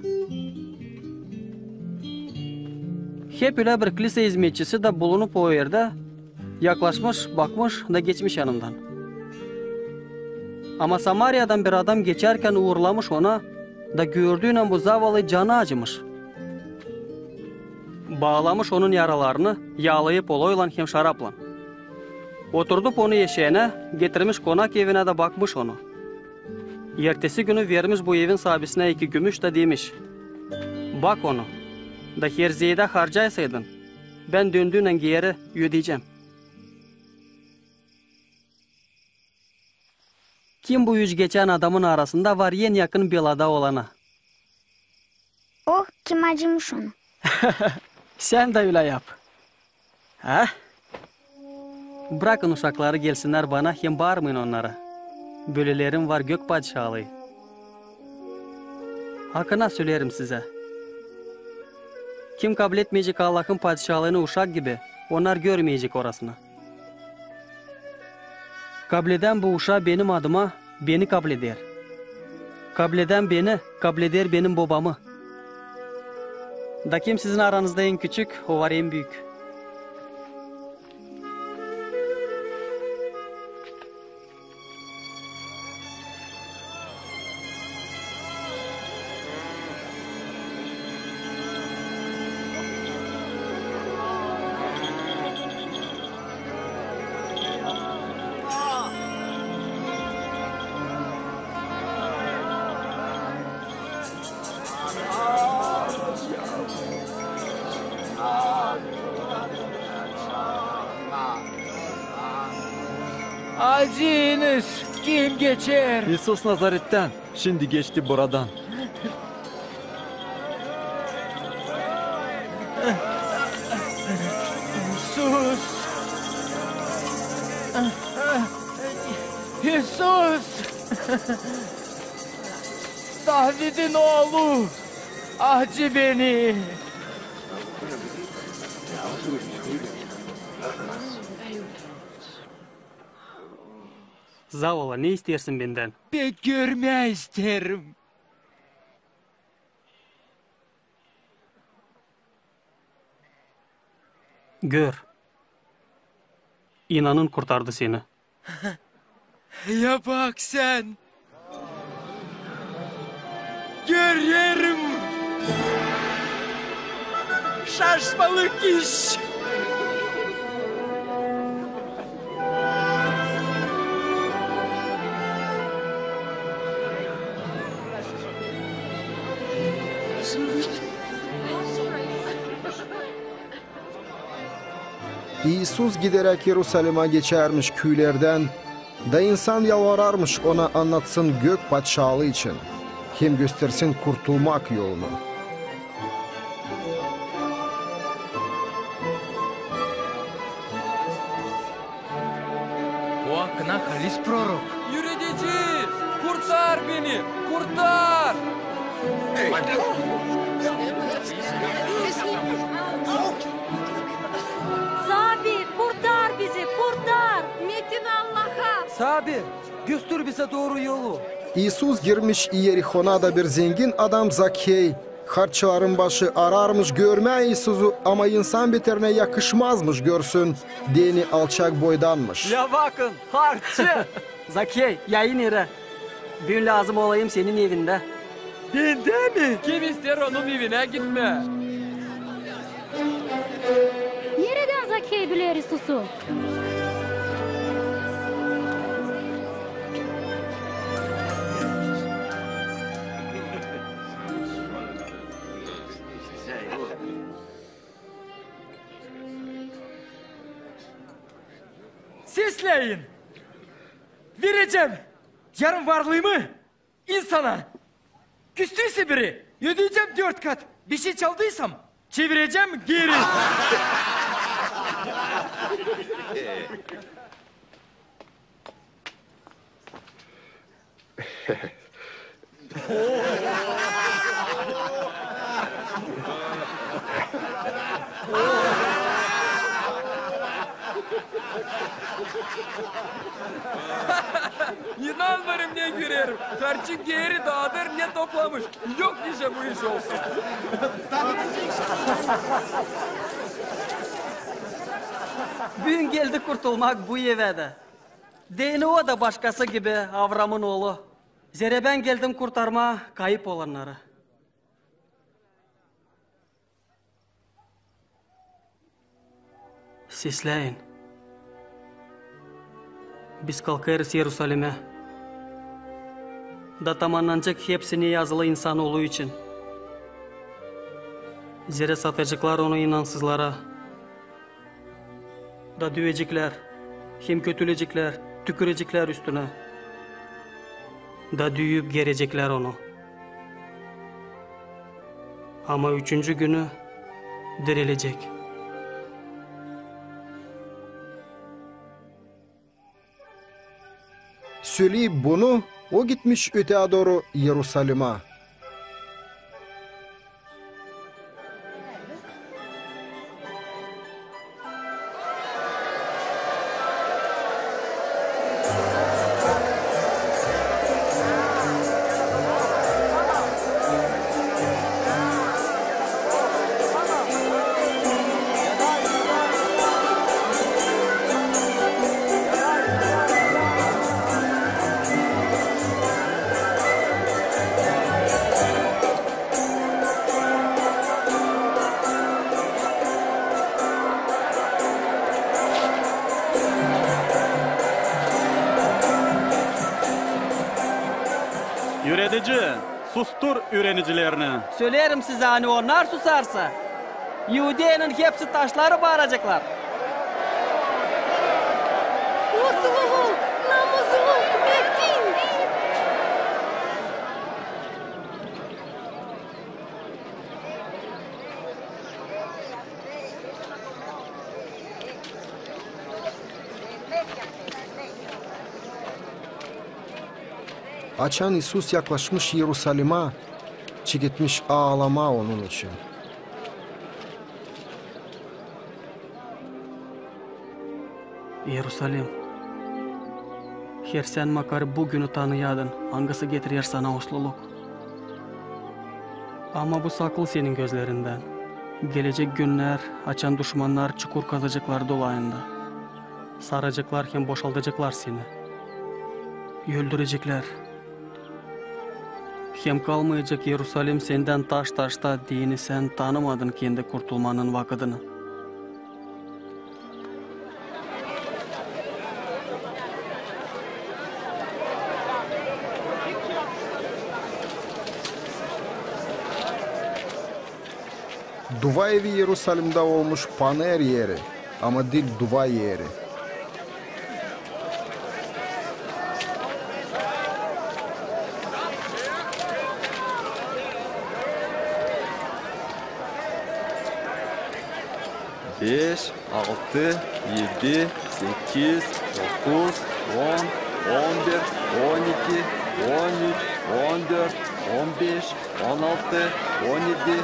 Hep ölä bir klisä izmetçisi dä bulunup o erdä, yaklaşmış, bakmış da geçmiş yanından. Ama Samariyadan bir adam geçärkän uurlamış ona da gördüünän bu zavallıyı canı acımış. Baalamış onun yaralarını yaalayıp oloylan hem şaraplan. Oturdup onu eşeenä, getirmiş konak evinä da bakmış onu. Ertesi günü vermiş bu evin saabisinä iki gümüş da demiş: "Bak onu, da herzeedä harcaysaydın, bän döndüynän geeri ödeyecäm." Kim bu üç geçän adamın arasında var en yakın belada olana? O, kim acımış ona. Sän dä ölä yap. Ha? Brakın uşakları gelsinnär bana hem baarmayın onnara. Bölelerin var Gök Padişaalıı. Hakına söleerim sizä: kim kabletmeyecek Allahın Padişaalığını uşak gibi, onnar görmeyecek orasını. Kabledän bu uşaa benim adıma, beni kableder. Kabledän beni, kableder benim Bobamı. Da kim sizin aranızda en küçük, o var en büük. Acıyınız, kim geçer? İisus Nazarettän şindi geçti buradan. İisus! İisus! Davidin oolu, acı beni! Zavallı, ne isteersin bendän? Pek görmää isteerim. Gör. İnanın kurtardı seni. Ya bak sän! Görerim! Şaşmalık iş! İisus gideräk İerusalimä geçärmiş küülerdän, da insan yalvararmış Ona annatsın Gök Padişaalıı için, hem göstersin kurtulmak yolunu. O hakına halis prorok. Yürüdici, kurtar beni, kurtar! Saabi, kurtar bizi, kurtar! Metin Allaha! Saabi, göster bizä dooru yolu. İisus girmiş İerihona, da bir zengin adam Zakhey, harççıların başı, ararmış görmää İisusu, ama insan beterinä yakışmazmış görsün, deyni alçak boydanmış. Ya bakın, harççı! Zakhey, yayın erä. Büün lääzım olayım senin evindä. Bendä mi? Kim isteer onun evinä gitmää? Neredän Zakhey biler İisusu? Sesläyin! Verecäm yarım varlıımı insana. Küstüysä biri, ödeyecäm dört kat. Bir şey çaldıysam, çevirecäm geeri. İnanmêêrım, ne görerim. Harçı geeri daadır, ne toplamış. Yok nicä bu iş olsun. Büün geldi kurtulmak bu evä dä. Deyni o da başkası gibi Avramın oolu. Zerä bän geldim kurtarmaa kayıp olannarı. Sesläyin. Biz kalkêrız İerusalimä. Da tamannanacek hepsi, ne yazılı insanoolu için. Zerä sataceklar onu inansızlara. Da düüyeceklär, hem kötüleyeceklär, tüküreceklär üstünä. Da düüyüp gereceklär onu. Ama üçüncü günü dirilecek. Söleyip bunu, o gitmiş öteya dooru İerusalimä. Üüredici, sustur üürenicilerini. Söleerim sizä, ani onnar susarsa, İudeyanın hepsi taşları baaraceklar. Uslu ol, namuzlu ol, metin! Açan İisus yaklaşmış İerusalimä, çeketmiş aalamaa onun için. İerusalim, her sän makar bu günü tanıyadın, angısı getirer sana usluluk. Ama bu saklı senin gözlerindän. Gelecek günnär, açan duşmannar çukur kazaceklar dolayında. Saraceklar hem boşaldaceklar seni. Öldüreceklär. Hem kalmayacek İerusalim sendän taş-taşta, deyni sän tanımadın kendi kurtulmanın vakıdını. Dua evi İerusalimdä olmuş paner eri, ama diil dua eri. Beş, altı, edi, sekiz, dokuz, on, on bir, on iki, on üç, on dört, on beş, on altı, on edi,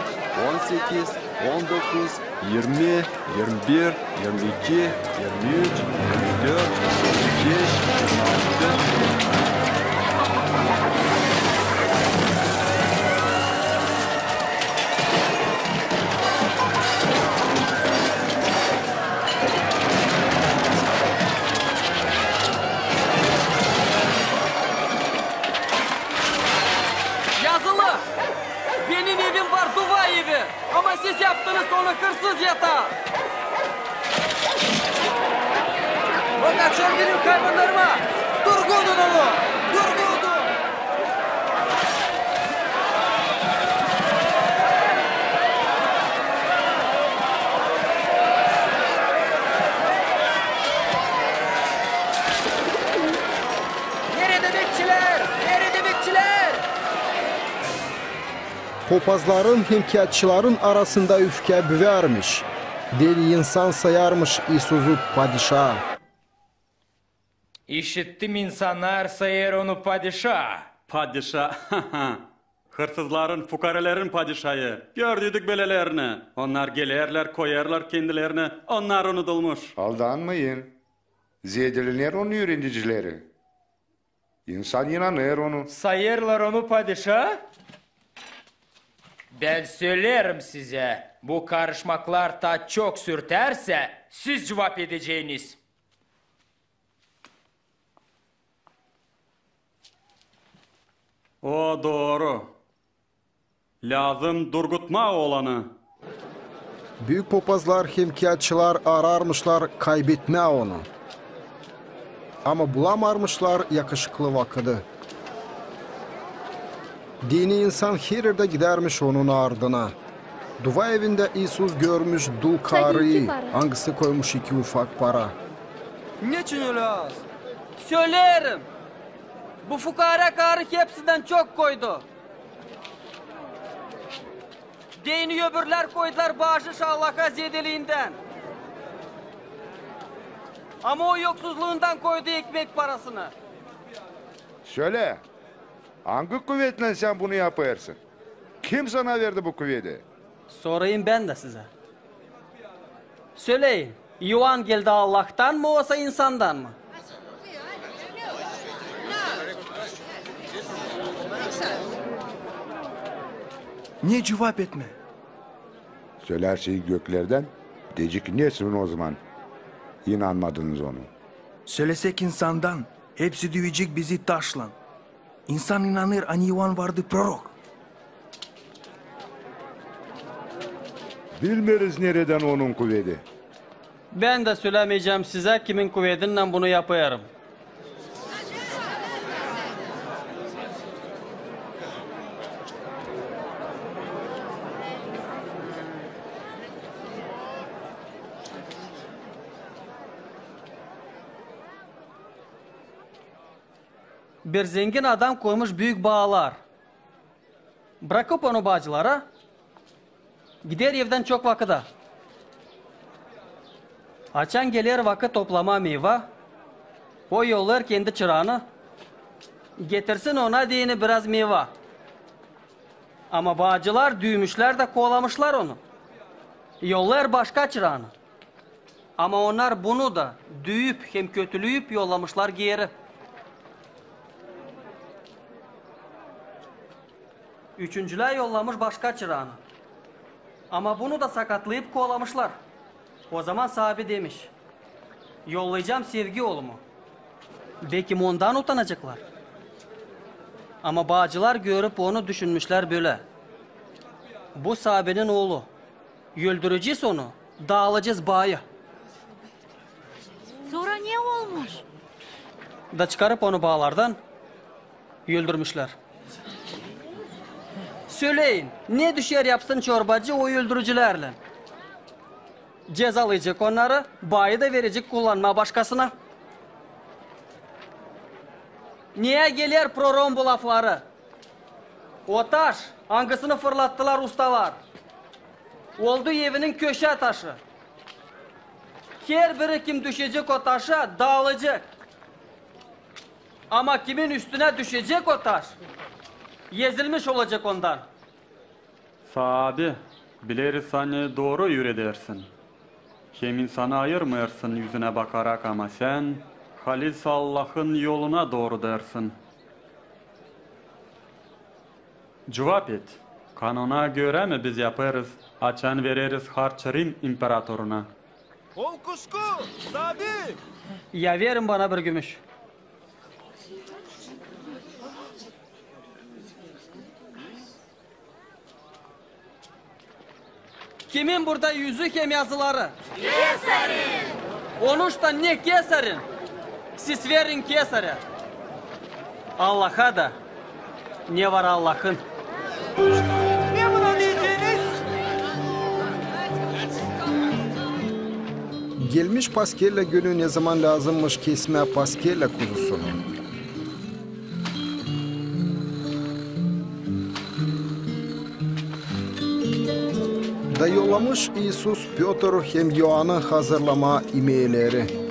on sekiz, on dokuz, irmi, irmi bir, irmi iki, irmi üç, irmi dört, irmi beş, irmi altı. Yazılı! Benim evim var dua evi, ama siz yaptınız onu hırsız yataa. O kaçêr benim hayvannarıma! Durgunun onu! Durgunun! Neredä bekçilär? Neredä bekçilär? Popazların hem kiyatçıların arasında üfkä büvärmiş. Deli insan sayarmış İisuzu padişa. İşittim, insannar sayêr onu padişa. Padişa? Hırsızların, fukarelerin padişayı. Gördüydük bölelerini. Onnar gelerlär, koyêrlar kendilerini. Onnar unudulmuş. Aldanmayın. Zeedelenär onun üürenicileri. İnsan inanêr onu. Sayêrlar onu padişa. Bän söleerim sizä, bu karışmaklar taa çok sürtärsä, siz cuvap edeceniz. O dooru. Lääzım durgutmaa olanı. Büük popazlar hem kiyatçılar ararmışlar kaybetmää onu. Ama bulamarmışlar yakışıklı vakıdı. Dini insan her erdä gidärmiş onun ardına. Dua evindä İisus görmüş dul karıyı, angısı koymuş iki ufak para. Neçin ölä az? Söleerim. Bu fukaara karı hepsindän çok koydu. Deyni öbürlär koydular baaşış Allaha zedeliyindän. Ama o yoksuzluundaan koydu ekmek parasını. Sölä, angı kuvetlän sän bunu yapêrsın? Kim sana verdi bu kuvedi? Sorayım bän dä sizä. Söleyin, İoan geldi Allahtan mı, osa insandan mı? Ne cuvap etmää? Sölärseniz göklerdän, deyecek, nesin o zaman inanmadınız onu? Söläsek insandan, hepsi düüyecek bizi taşlan. İnsan inanêr, ani İoan vardı prorok. Bilmeeriz, neredän onun kuvedi. Bän dä sölämeyecäm sizä, kimin kuvedinnän bunu yapêrım. Bir zengin adam koymuş büük baalar. Brakıp onu baacılara, gider evdän çok vakıda. Açan geler vakıt toplamaa meyva, o yollêêr kendi çıraanı, getirsin ona deyni biraz meyva. Ama baacılar düüymüşlär dä koolamışlar onu. Yollêêr başka çıraanı. Ama onnar bunu da düüyüp hem kötülüüp yollamışlar geeri. Üçüncülää yollamış başka çıraanı. Ama bunu da sakatlayıp koolamışlar. O zaman saabi demiş: "Yollayacam sevgi oolumu. Bekim ondan utanaceklar." Ama baacılar, görüp onu, düşünmüşlär bölä: "Bu saabinin oolu. Öldürecez onu, daalayacez baayı." Sora ne olmuş? Da çıkarıp onu baalardan öldürmüşlär. Söleyin, ne düşer yapsın çorbacı o öldürücülerlän? Cezalayacek onnarı, baayı da verecek kullanmaa başkasına. Neyä geler prorogun bu lafları? O taş, angısını fırlattılar ustalar, oldu evinin köşä taşı. Herbiri, kim düşecek o taşa, daalayacek. Ama kimin üstünä düşecek o taş, ezilmiş olacek ondan. Saabi, bileriz, ani dooru üüredersin. Hem insanı ayırmêêrsın üzünä bakarak, ama sän halis Allahın yoluna doorudêrsın. Cuvap et, kanona görä mi biz yapêrız, açan vereriz harç Rim imperatoruna? Ol kuşku, saabi! Ya verin bana bir gümüş. Kimin burada üzüü hem yazıları? Kesarin! Onuştan ne Kesarin, siz verin Kesarä. Allaha da ne var Allahın. Ne buna deyeceniz? Gelmiş Paskellä günü, ne zaman lääzımmış kesmää Paskellä kuzusunu. Da yollamış İisus Pötrü hem İoannı hazırlamaa imeeleri.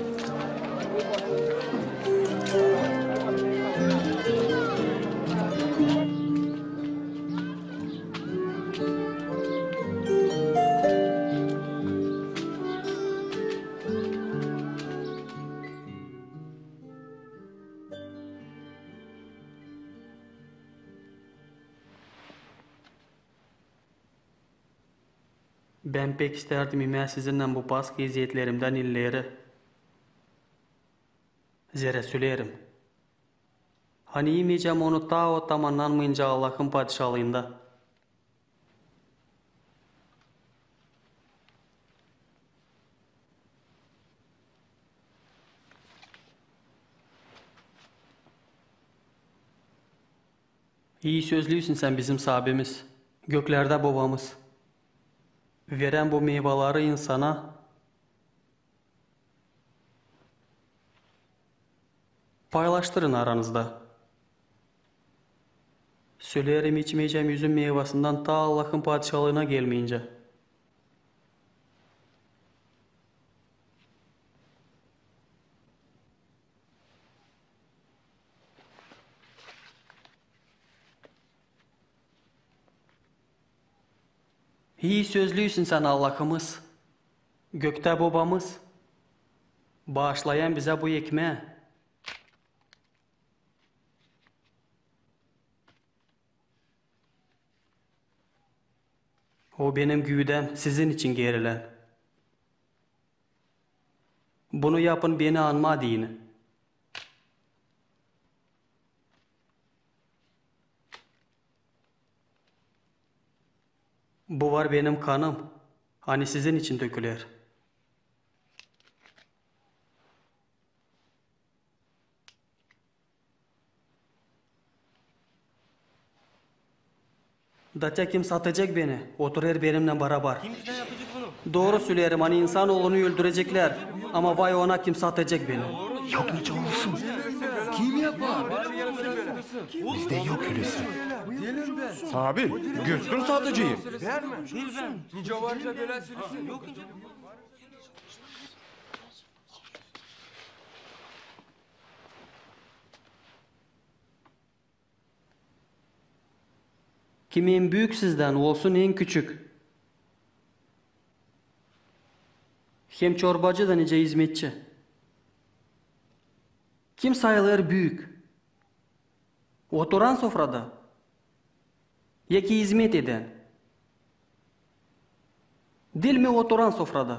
Bän pek istärdim imää sizinnän bu Paska eziyetlerdän illeri. Zerä söleerim, ani imeyecäm onu taa o tamannanmayınca Allahın Padişalıında. İi sözlüysün sän, bizim Saabimiz, göklerdä Bobamız. Verän bu meyvaları insana, paylaştırın aranızda. Söleerim, içmeyecäm üzüm meyvasından taa Allahın Padişalıına gelmeyincä. İi sözlüysün sän, Allahımız, göktä Bobamız, baaşlayan bizä bu ekmää. O benim güüdäm, sizin için gerilän. Bunu yapın beni anmaa deyni. Bu var benim kanım, ani sizin için döküler. Da te kim satacek beni, oturêr benimnän barabar. Dooru söleerim, ani İnsanoolunu öldüreceklär, ama vay ona, kim satacek beni. Yok nicä olsun. Kim yapar? Bizdä yok ölüsü. Saabi, göster satıcıyı. Kim en büük sizdän, olsun en küçük. Hem çorbacı da nicä izmetçi. Kim sayılêr büük? Oturan sofrada, ya ki izmet edän? Diil mi oturan sofrada?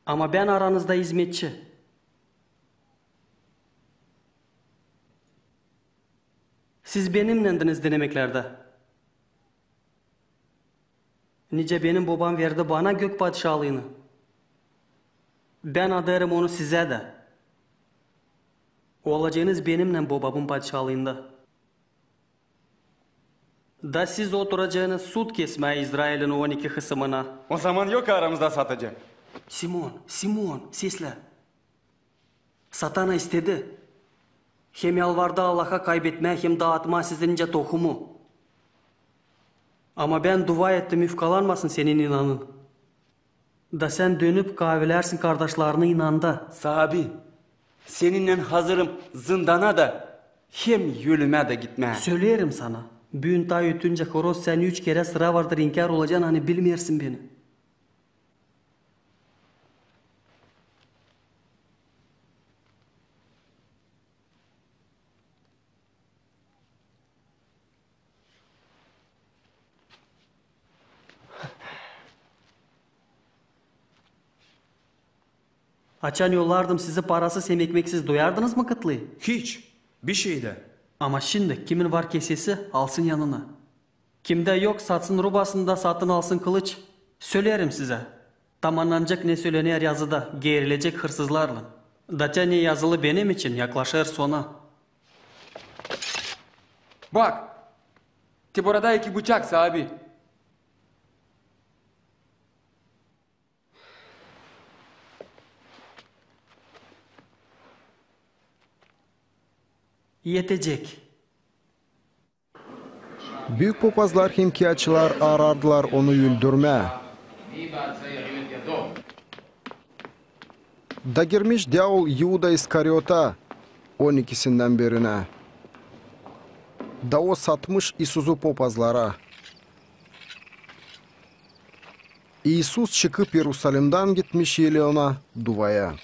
Ama bän aranızda izmetçi. Siz benimnändiniz denemeklerdä. Nicä benim Bobam verdi bana gök padişalıını, bän adêrım onu sizä dä. Olaceenız benimnän Bobamın padişalıında. Da siz oturacenız sud kesmää İzrailin on iki hısımına. O zaman yok aramızda satıcı. Simon, Simon, seslä. Satana istedi hem yalvardı Allaha kaybetmää hem daatmaa sizi nicä tohumu. Ama bän dua ettim, yufkalanmasın senin inanın. Da sän dönüp kaavelärsin kardaşlarını inanda. Saabi, seninnän hazırım zındana da hem ölümä dä gitmää. Söleerim sana, büün taa ötüncä horoz sän üç kerä sıra vardır inkär olacan, ani bilmeersin beni. Açan yollardım sizi parasız hem ekmeksiz, duyardınız mı kıtlıı? Hiç. Bişey dä. Ama şindi kimin var kesesi, alsın yanına. Kimdä yok, satsın rubasını da satın alsın kılıç. Söleerim sizä, tamannanacek ne sölener yazıda, geerilecek hırsızlarlan. Da te ne yazılı benim için yaklaşêr sona. Bak, te burada iki bıçak, saabi. Etecek. Büük popazlar hem kiyaatçılar arardılar onu öldürmää. Da girmiş diaol İuda İskariota, on ikisindän birinä. Da o satmış İisuzu popazlara. İisus çıkıp İerusalimdan gitmiş Eliona duvaya.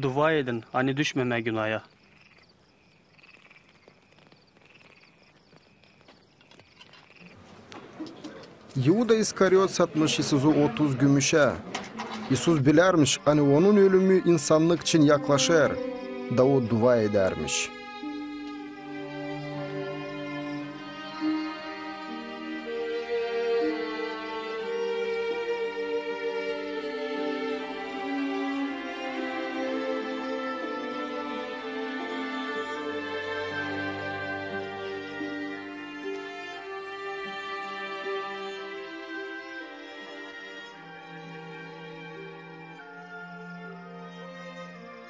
Dua edin, ani düşmemää günaya. İuda İskariot satmış İisuzu otuz gümüşä. İisus bilärmiş, ani onun ölümü insannık için yaklaşêr, da o dua edärmiş.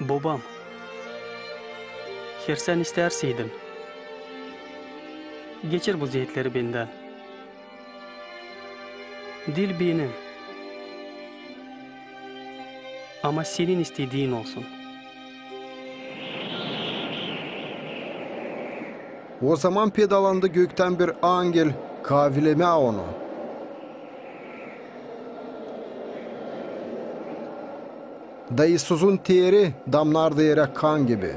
Bobam, her sän istärseydiñ, geçir bu zeetleri bendän. Diil benim, ama senin istediin olsun. O zaman peydalandı göktän bir angel kaavilemää onu. Da İisuzun teeri damnardı erä kan gibi.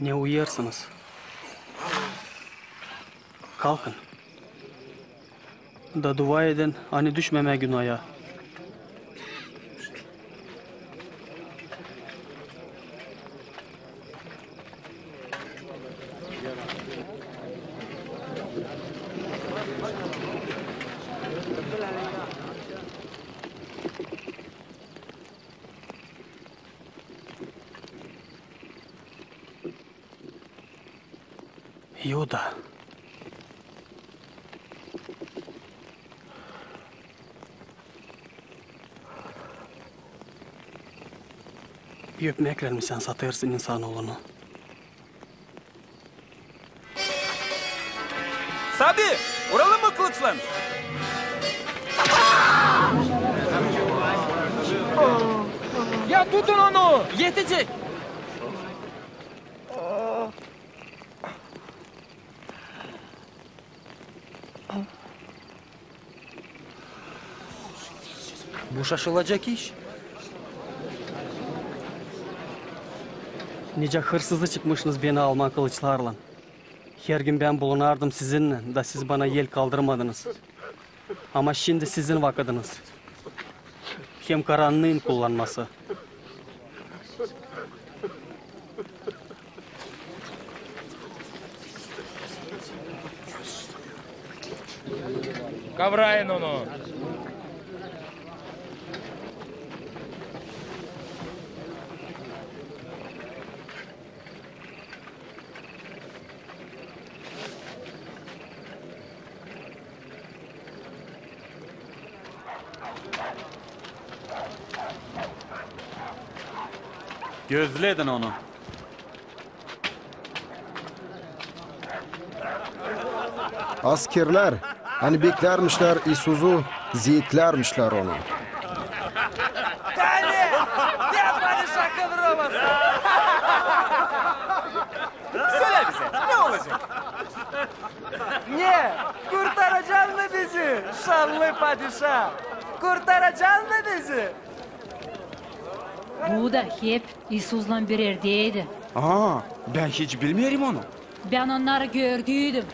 Ne uyuyêrsınız? Kalkın. Da dua edin, ani düşmemää günaya. İuda. Öpmäklän mi sän satêrsın İnsanoolunu? Sabi, uralım mı kılıçlan? Ya tutun onu! Etecek! Bu şaşılacek iş. Nicä hırsızı çıkmışınız beni almaa kılıçlarlan. Hergün bän bulunardım sizinnän, da siz bana el kaldırmadınız. Ama şindi sizin vakıdınız. Hem karannıın kullanması. Kavrayın onu! Gözledin onu. Askerlär, ani beklärmişlär İisuzu, zeetlärmişlär onu. Dali! Dä padişa kıvrılmasın! Sölä bizä, ne olacek? Ne? Kurtaracan mı bizi, şanlı padişa? Kurtaracan mı bizi? Bu da hep İisuslan bir erdeydi. Aa, bän hiç bilmeerim onu. Bän onnarı gördüydüm.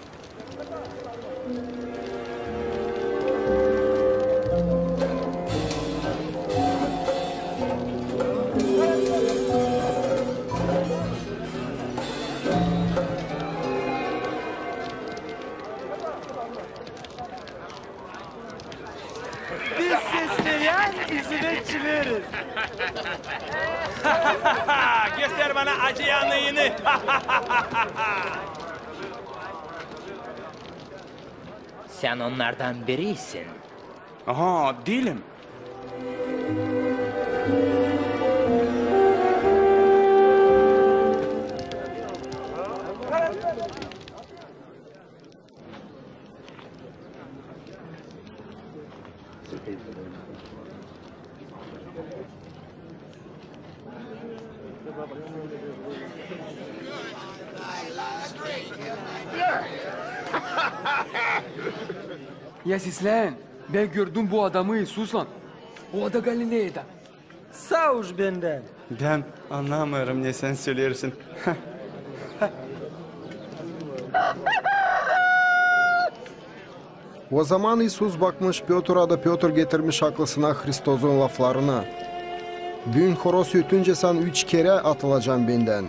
Biz sesleyän izimetçileriz. Göster bana acıyanını. Sän onnardan birisin. Aha, diilim. Ya siz län, bän gördüm bu adamı İisuslan. O da Galileyadan. Saa uş bendän. Bän annamêêrım, ne sän söleersin. O zaman İisus bakmış Pötra da, Pötr getirmiş aklısına Hristozun laflarını: "Büün horoz ötüncä sän üç kerä atılacaan bendän."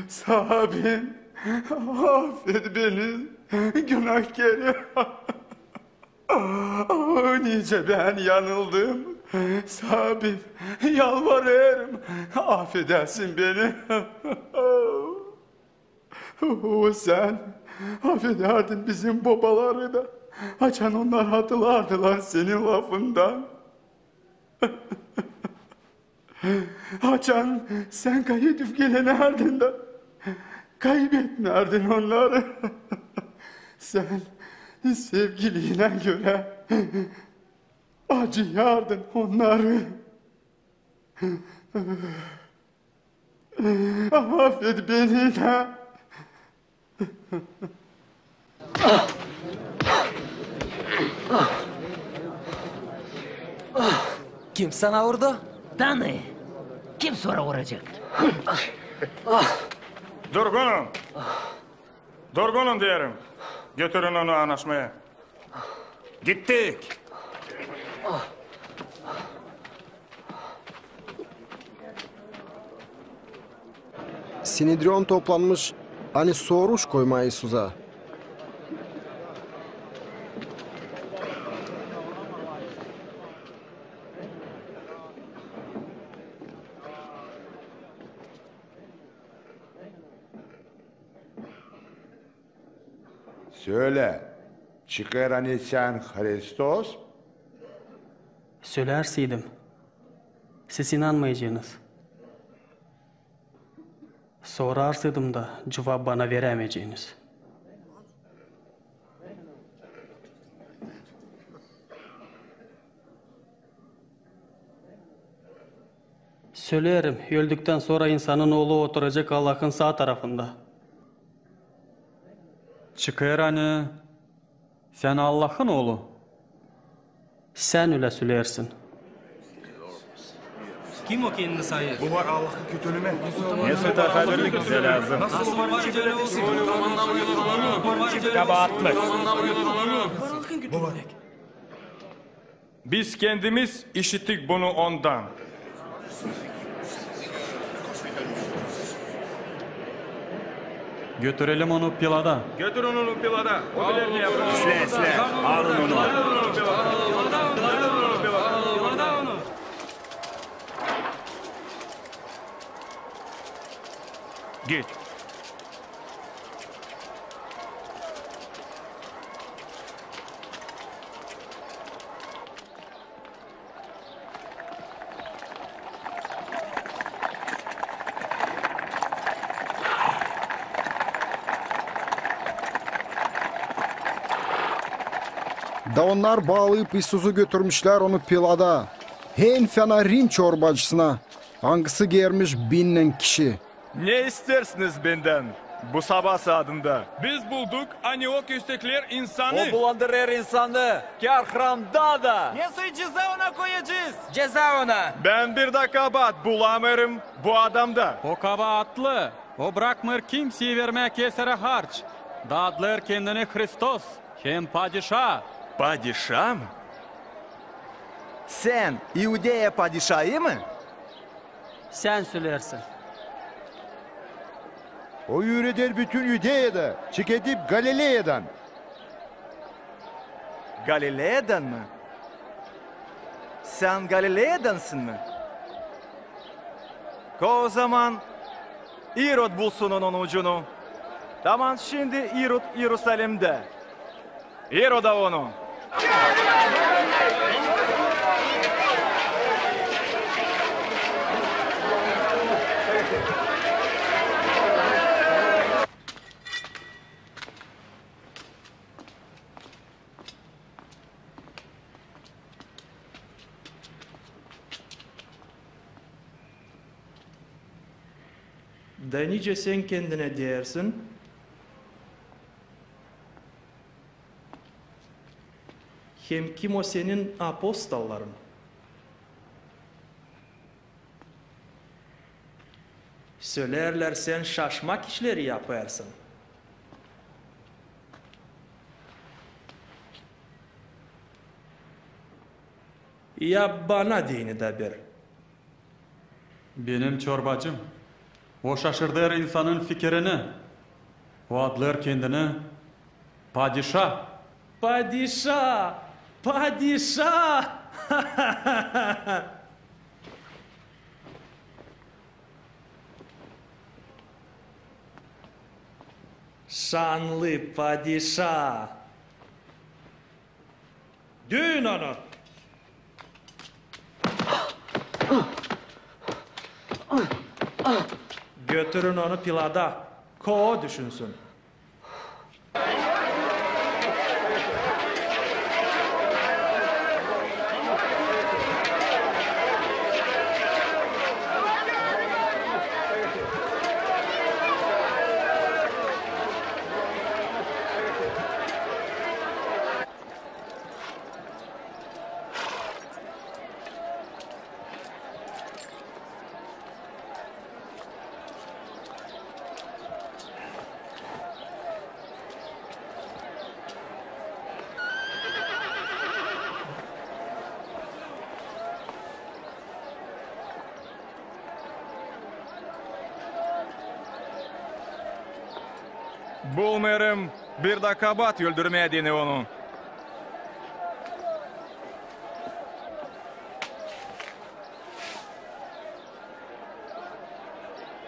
Saabim, afet beni, günahkerä. Nicä bän yanıldım. Saabim, yalvarêrım, afedäsin beni. O, sän afedärdin bizim bobaları da, açan onnar atılardılar senin lafından. Açan sän kayıp gelenärdin da, kaybetmärdin onnarı. Sän sevgiliinä görä acıyardın onnarı. Afet beni dä. Kim sana urdu? Tanrı! Kim sora uracek? Durgunun! Durgunun deerim! Götürün onu anaşmaya. Gittik! Sinedrion toplanmış, ani soruş koymaa İisusa. Sölä, çıkêr ani sän Hristos? Sölärseydim, siz inanmayacınız. Sorarsaydım da, cuvap bana verämeyeceniz. Söleerim, öldüktän sora insanın Oolu oturacek Allahın saa tarafında. Çıkêr, ani sän Allahın Oolu. Sän ölä söleersin. Kim o kendini sayêr? Bu var Allahı kötülemää. Nasıl var ki ölä olsun? Kabaatlı. Bu var. Biz kendimiz işittik bunu ondan. Götürelim onu Pilata. Götürün onu Pilata. O biler ne yapacek. İslää, islää. Alın onu. Git. Da onnar baalayıp İisusu götürmüşlär onu Pilata, en fena Rim çorbacısına, angısı geermiş binnän kişi. Ne isteersiniz bendän bu sabaa saadında? Biz bulduk, ani o kösteklär insanı. O bulandırêr insanı, kär hramda da. Ne soy ceza ona koyacez? Ceza ona. Bän bir dä kabaat bulamêêrım bu adamda. O kabaatlı. O brakmêêr kimseyi vermää Kesarä harç. Da adlêêr kendini Hristos hem Padişa. Padişa mı? Sän İudeya padişayı mı? Sän söleersin. O üüreder bütün Yudeyada, çık edip Galileyadan. Galileyadan mı? Sän Galileyadansın mı? Ko o zaman İrod bulsun onun ucunu. Taman şindi İrod İerusalimdä. İroda onu. Da nicä sän kendinä deersin? Hem kim o senin apostolların? Söleerlär, sän şaşmak işleri yapêrsın. Ya bana deyni da bir. Benim çorbacım. O şaşırdêr insanın fikirini. O adlêêr kendini padişa. Padişa! Padişa! Şanlı padişa! Düüyün onu! Götürün onu Pilata, ko o düşünsün. Bulmêêrım bir dä kabaat öldürmää deyni onu.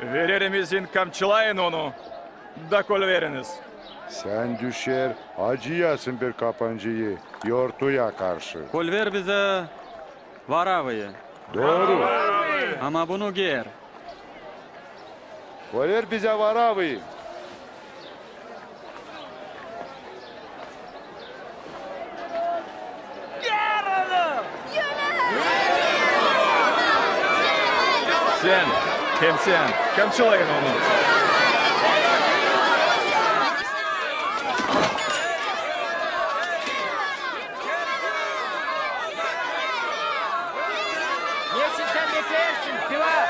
Vererim izin, kamçılayın onu, da kolveriniz. Sän düşer acıyasın bir kapancıyı yortuya karşı. Kolver bizä Varavıyı. Dooru. Ama bunu geer. Kolver bizä Varavıyı. Sän, hem sän, kamçılayın onu. Neçin sän bekleersin, Pilat?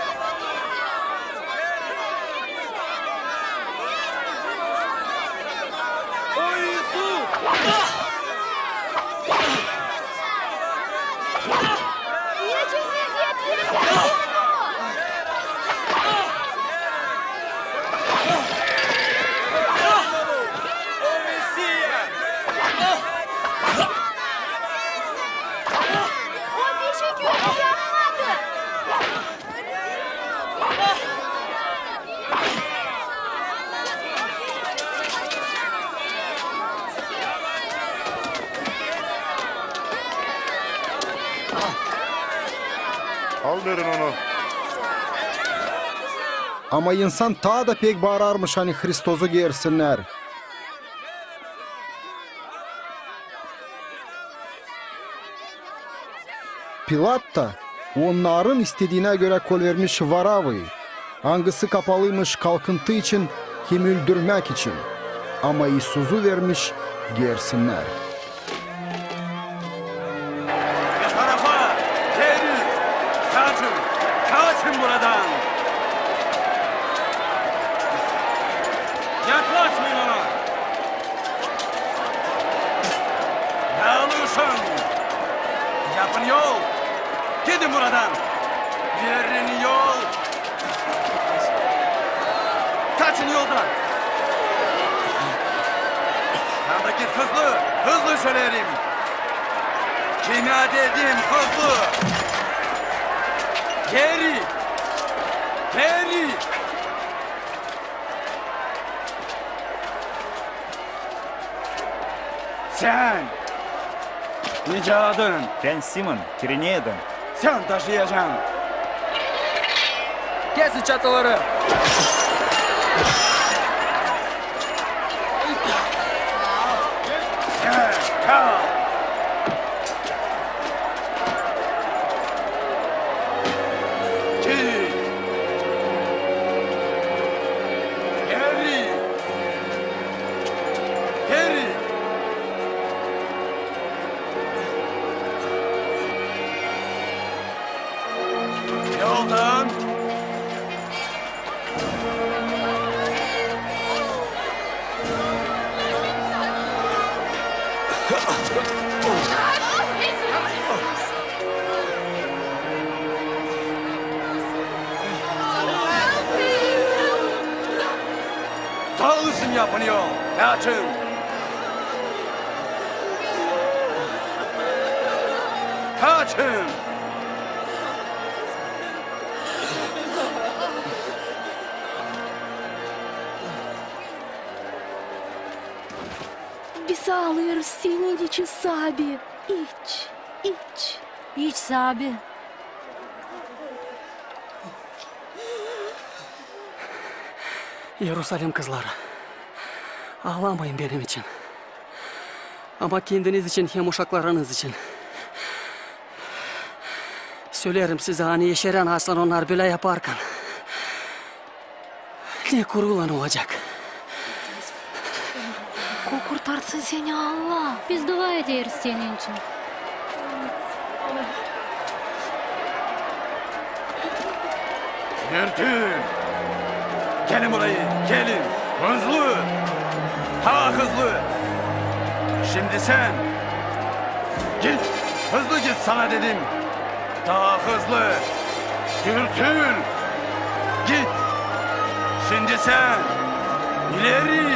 O İisus! Neçin siz etmeersin onu? O Mesiya! O bir şey kötü yapmadı. Aldırın onu. Ama insan taa da pek baararmış, ani Hristosu geersinnär. Pilat da onnarın istediinä görä kolvermiş Varavıyı, angısı kapalıymış kalkıntı için hem öldürmäk için, ama İisuzu vermiş geersinnär. Ne tarafa? Geri! Kaçın! Kaçın buradan! Yaklaşmayın ona! Daalışın! Yapın yol! Gidin buradan! Verin yol! Kaçın yoldan! Anda git hızlı, hızlı söleerim! Kimä dedim hızlı! Geri! Geri! Sän nicä adın? Bän Simon, Kireneyadan. Sän taşıyacan. Kesin çatıları! Sän kal! Geri! Geri! Geri! Yoldan! Dalısın yapınıyor. Kaçın! Kaçın! Biz alêrız senin için, saabi. İç, iç. İç, saabi. İerusalim kızları, aalamayın benim için, ama kendiniz için hem uşaklarınız için. Söleerim sizä, ani eşerän aslan onnar bölä yaparkan, ne kurulan olacek. Ko-, kurtarsın seni Allah. Biz dua ederiz senin için. Dürtün! Gelin burayı, gelin! Hızlı! Taa hızlı! Şindi sän! Git! Hızlı git, sana dedim! Taa hızlı! Dürtün! Git! Şindi sän! İleri!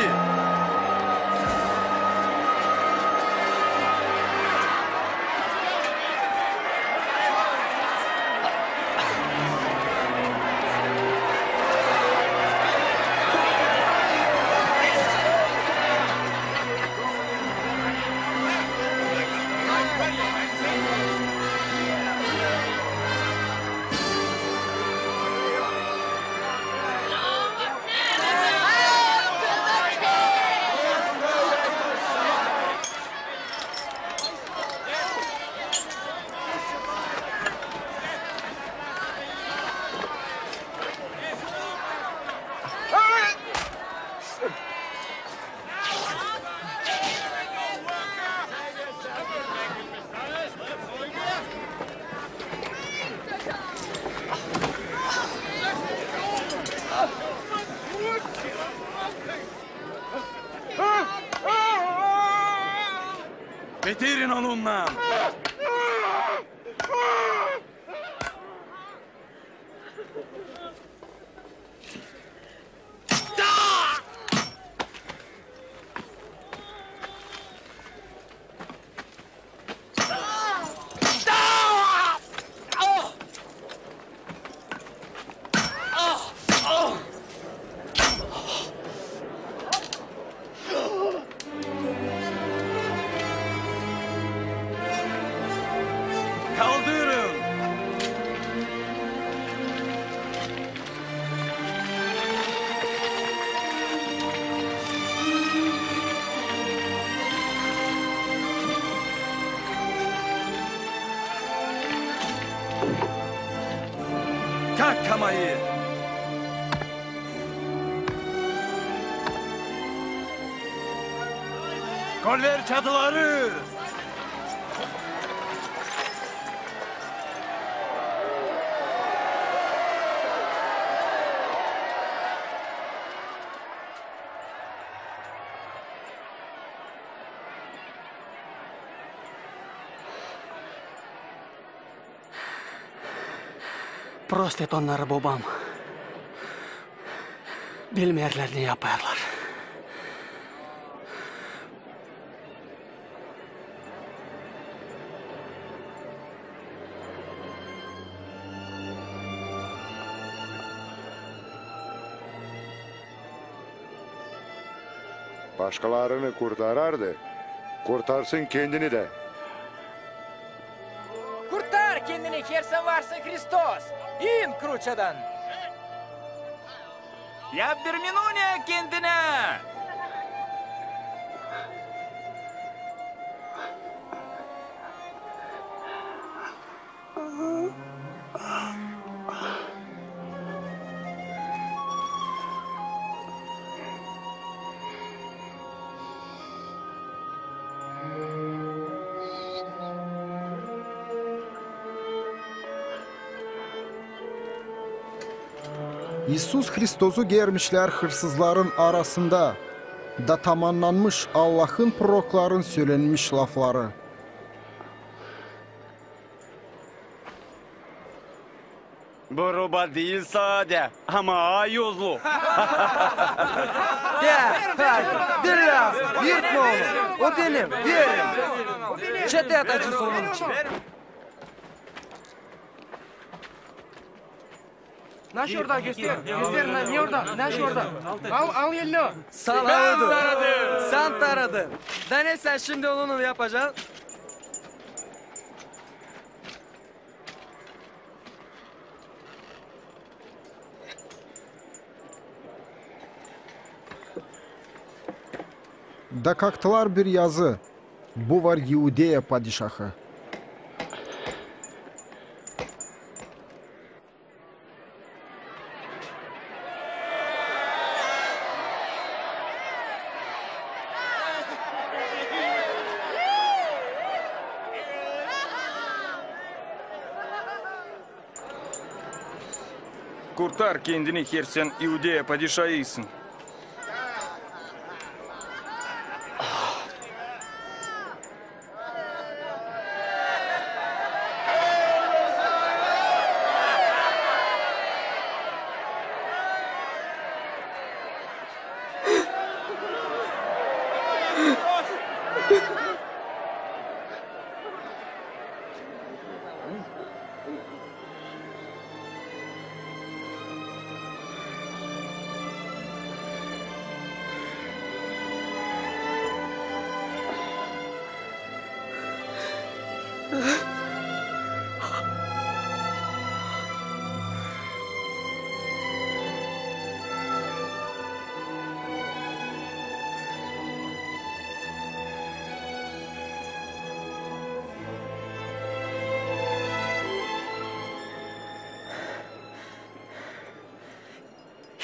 Bitirin onunnan! Kaldırın! Tak kamayı! Kolver çatıları! Prost et onnarı, bobam. Bilmeerlär, ne yapêrlar. Başkalarını kurtarardı, Kurtarsın kendini dä. Kurtar kendini, hersen varsın Hristos! İn kruçadan! Yap bir minunä kendinä! İisus Hristosu germişlär hırsızların arasında, da tamannanmış Allahın prorokların sölenmiş lafları. Bu ruba diil sade, ama ayozlu. Dä, hadi, biraz yırtma onu. O benim, verin. Çete atacez onun için. Naş orada, göster, göster, na-, ne orada, naş orada. Al, al eline. Sanaydın. Sän taradın. Da ne sän şindi onunnan yapacan? Da kaktılar bir yazı: "Bu var İudeya padişahı." Kurtar kendini, hersen İudeya padişahıysın.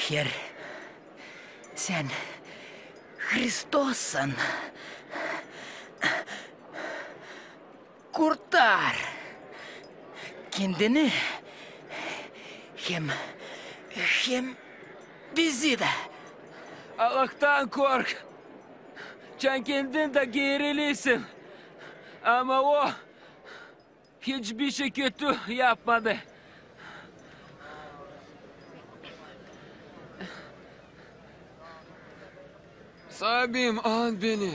Herr, sän Hristossan. Kurtar kendini hem, hem bizi dä. Allahtan kork. Sän kendin dä geerilisin. Ama o hiçbir şey kötü yapmadı. Saabim, an beni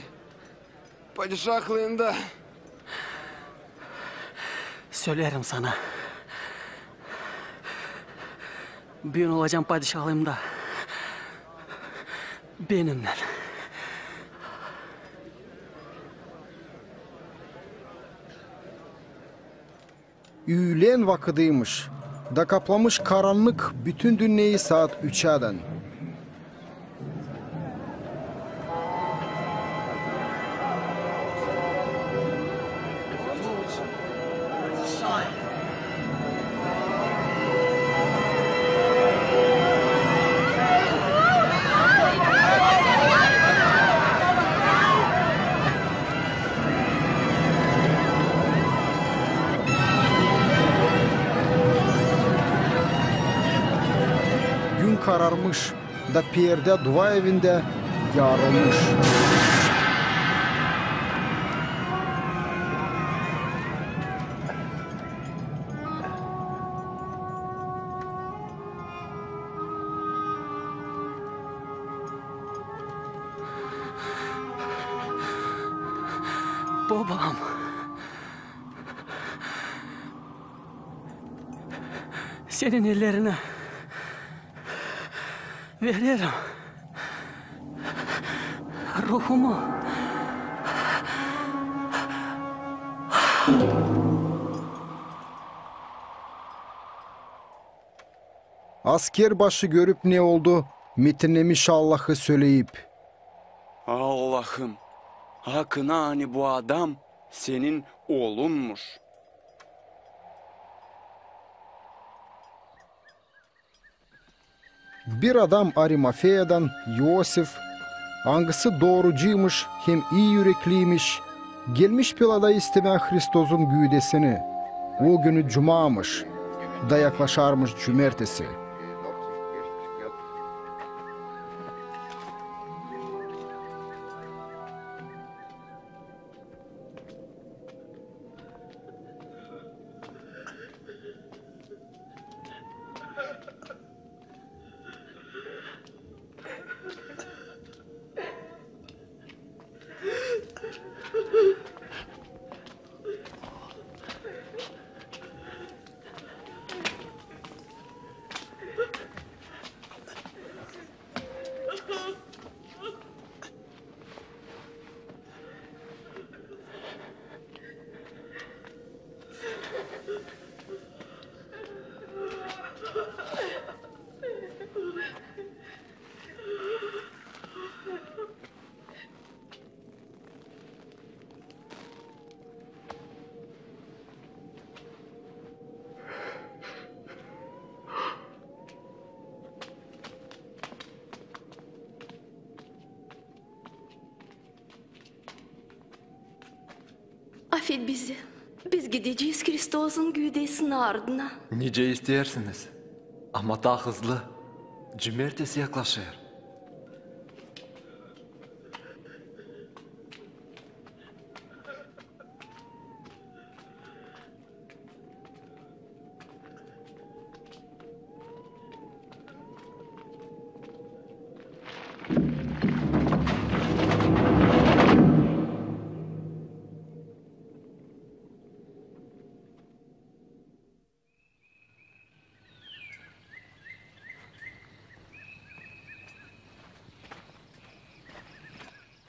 padişahlıında. Söleerim sana. Büün olacam padişahlıımda benimnän. Üülen vakıdıymış, da kaplamış karannık bütün dünneyi saat üçädän. Gün kararmış, da perdä dua evindä yarılmış. Bobam, senin ellerinä vererim ruhumu. Askerbaşı görüp ne oldu, metinnemiş Allahı, söleyip: Allahım, hakına, ani bu adam Senin Oolunmuş. Bir adam Arimafeyadan, İosif, angısı doorucuymuş hem ii ürekliymiş, gelmiş Pilata istemää Hristosun güüdesini. O günü cumamış, da yaklaşarmış cumertesi. Afet bizi. Biz gidecez Hristosun güüdesinin ardına. Nicä isteersiniz. Ama taa hızlı. Cumertesi yaklaşêr.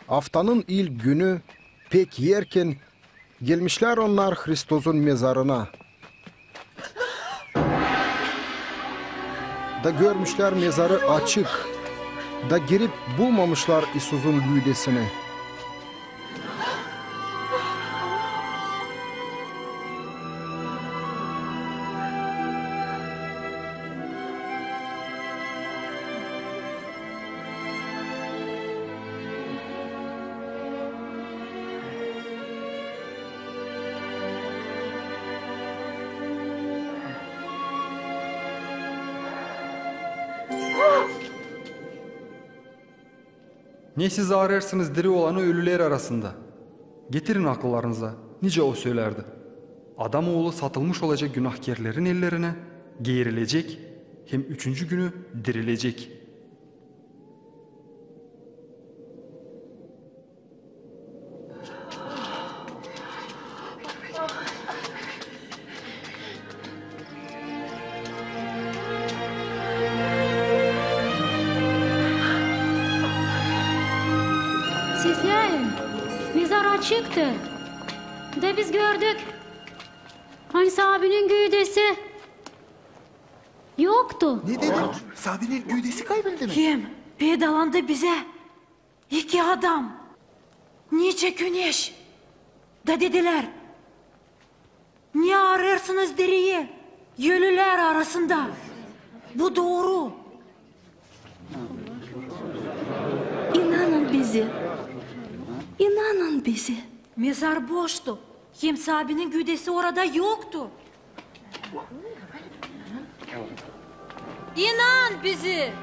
Aftanın ilk günü, pek erken, gelmişlär onnar Hristosun mezarına. Da görmüşlär mezarı açık. Da girip bulmamışlar İisusun güüdesini. Ne siz arêêrsınız diri olanı ölülär arasında? Getirin akıllarınıza, nicä o sölärdi: Adam Oolu satılmış olacek günahkerlerin ellerinä, geerilecek hem üçüncü günü dirilecek. Sesläyin, mezar açıktı. Da biz gördük, ani saabinin güüdesi yoktu. Ne dedin? Saabinin güüdesi kayboldu mu? Hem peydalandı bizä iki adam, nicä güneş. Da dedilär: Ne arêêrsınız diriyi ölülär arasında? Bu dooru. İnanın bizi. İnanın bizi. Mezar boştu. Hem saabinin güüdesi orada yoktu. İnan bizi!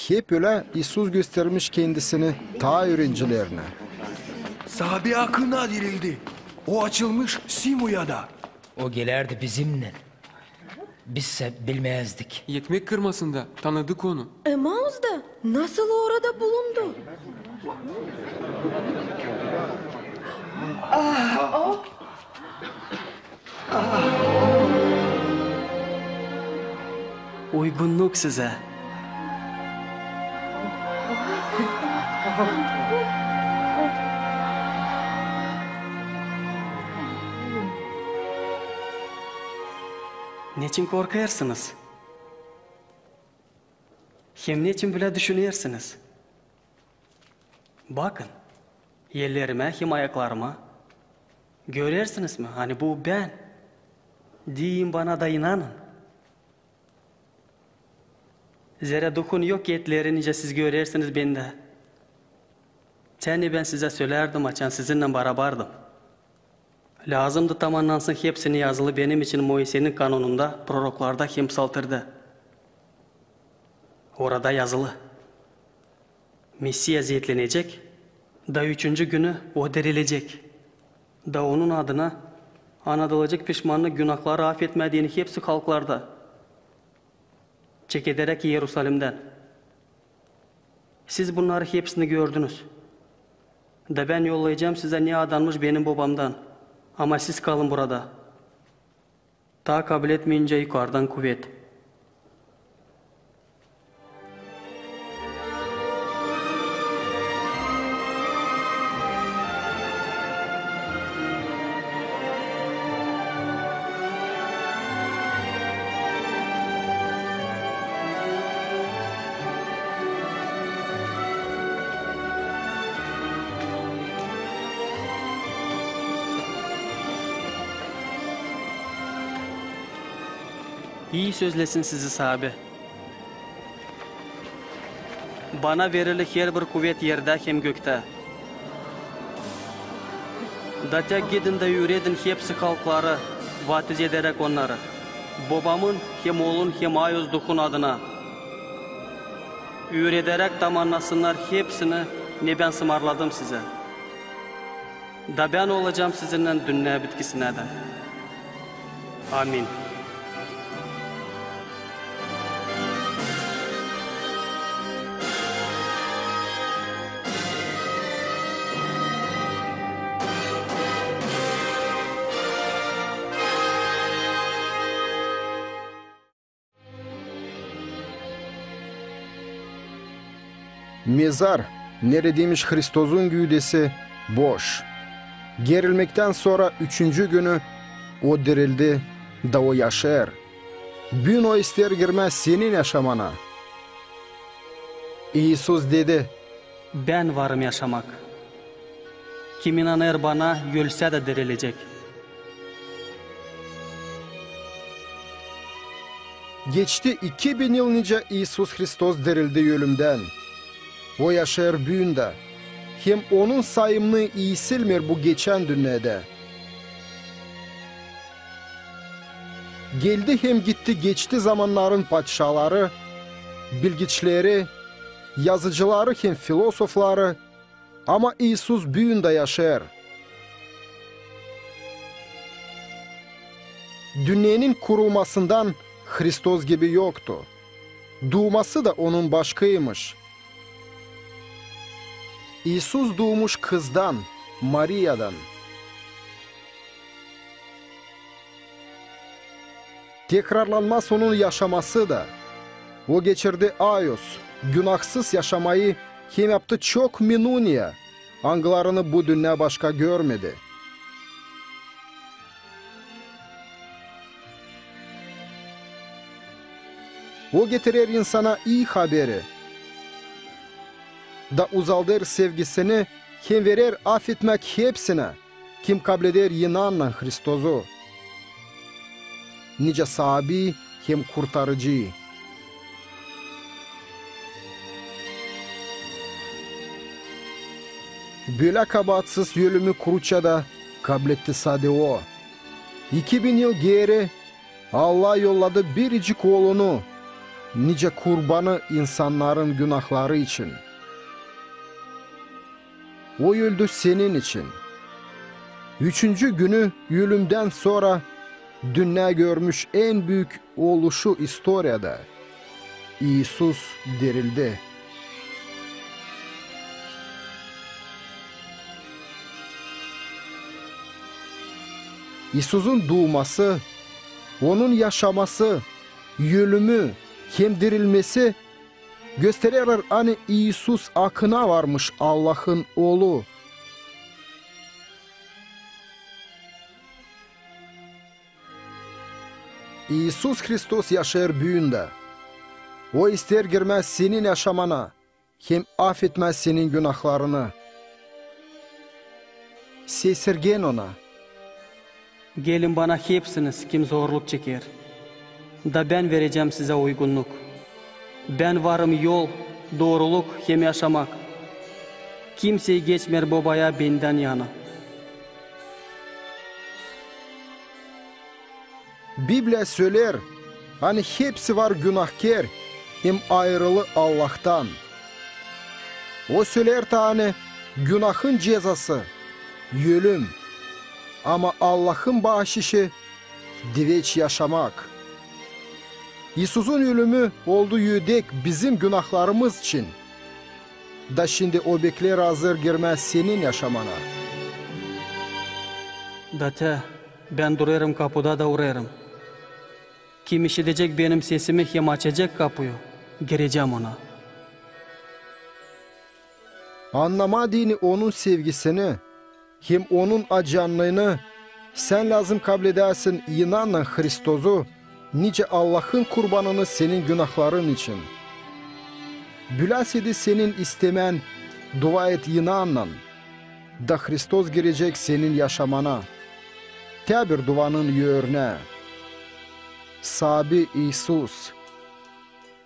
Hep ölä İisus göstermiş Kendisini taa üürenicilerinä. Saabi akın dirildi. O açılmış Simuya da. O gelärdi bizimnän. Bizsä bilmäzdik. Ekmek kırmasında tanıdık Onu. Emaus'da nasıl orada bulundu? Uygunnuk sizä. Neçin korkêrsınız? Hem neçin bölä düşünersiniz? Bakın, ellerimä hem ayaklarıma. Görersiniz mi, ani bu bän? Deyin bana da inanın. Zerä Duhun yok etleri, nicä siz görersiniz bendä. Çän bän sizä sölärdim, açan sizinnän barabardım. Lääzımdı tamannansın hepsi, ne yazılı benim için Moiseyin kanonunda, proroklarda hem psaltırda. Orada yazılı: Mesiya ezietlenecek, da üçüncü günü O dirilecek. Da Onun adına anadılacek pişmannık, günahları afetmää deyni hepsi halklarda, çekederäk İerusalimdän. Siz bunnarı hepsini gördünüz. Da bän yollayacam sizä ne adanmış benim Bobamdan. Ama siz kalın burada, taa kabletmeyincä yukardan kuvet. İi sözlesin sizi saabi. Bana verili herbir kuvet erdä hem göktä. Da tek gidin da üüredin hepsi halkları, vaatiz ederäk onnarı Bobamın hem Oolun hem Ayuz Duhun adına, üüredäräk tamannasınnar hepsini, ne bän sımarladım sizä. Da bän olacam sizinnän dünnä bitkisinä dä. Amin. Mezar, neredäymiş Hristozun güüdesi, boş. Gerilmektän sora üçüncü günü O dirildi, da O yaşêêr. Büün O isteer girmää senin yaşamana. İisus dedi: Bän varım yaşamak. Kim inanêr Bana, ölsä dä dirilecek. Geçti iki bin yıl, nicä İisus Hristos dirildi ölümdän. O yaşêêr büün dä. Hem Onun sayımnıı iisilmeer bu geçän dünneedä. Geldi hem gitti geçti zamannarın padişaları, bilgiçleri, yazıcıları hem filosofları, ama İisus büün dä yaşêêr. Dünnenin kurulmasından Hristos gibi yoktu. Duuması da Onun başkaymış. İisus duumuş kızdan, Mariyadan. Tekrarlanmaz Onun yaşaması da. O geçirdi ayuz, günahsız yaşamayı hem yaptı çok minuniya, angılarını bu dünnä başka görmedi. O getirer insana ii haberi da uzaldêr sevgisini hem verer afetmäk hepsinä, kim kableder inannan Hristozu nicä Saabi hem Kurtarıcı. Bölä kabaatsız ölümü kruçada kabletti sade O. İki bin yıl geeri Allah yolladı biricik Oolunu, nicä kurbanı insannarın günahları için. O öldü senin için. Üçüncü günü ölümdän sora dünnä görmüş en büük oluşu istoriyada. İisus dirildi. İisusun duuması, Onun yaşaması, ölümü hem dirilmesi gösterer, ani İisus akına varmış Allahın Oolu. İisus Hristos yaşêêr büün dä. O isteer girmää senin yaşamana hem afetmää senin günahlarını. Sesirgen Ona. Gelin Bana hepsiniz, kim zorluk çeker, da Bän verecäm sizä uygunnuk. Bän varım yol, dooruluk hem yaşamak. Kimsey geçmeer Bobaya Bendän yana. Bibliya söleer, ani hepsi var günahkär hem ayırılı Allahtan. O söleer taa, ani günahın cezası ölüm, ama Allahın baaşişi diveç yaşamak. İisusun ölümü oldu ödek bizim günahlarımız için. Da şindi O bekleer, azır girmää senin yaşamana. Datya, Bän durêrım kapuda da urêrım. Kim işidecek Benim sesimi hem açacek kapuyu, girecäm ona. Annamaa deyni Onun sevgisini hem Onun acanlıını, sän lääzım kabledäsin inannan Hristozu nicä Allahın kurbanını senin günahların için. Böläseydi senin istemän, dua et inannan, da Hristos girecek senin yaşamana. Tä bir duvanın örnää. Saabi İisus,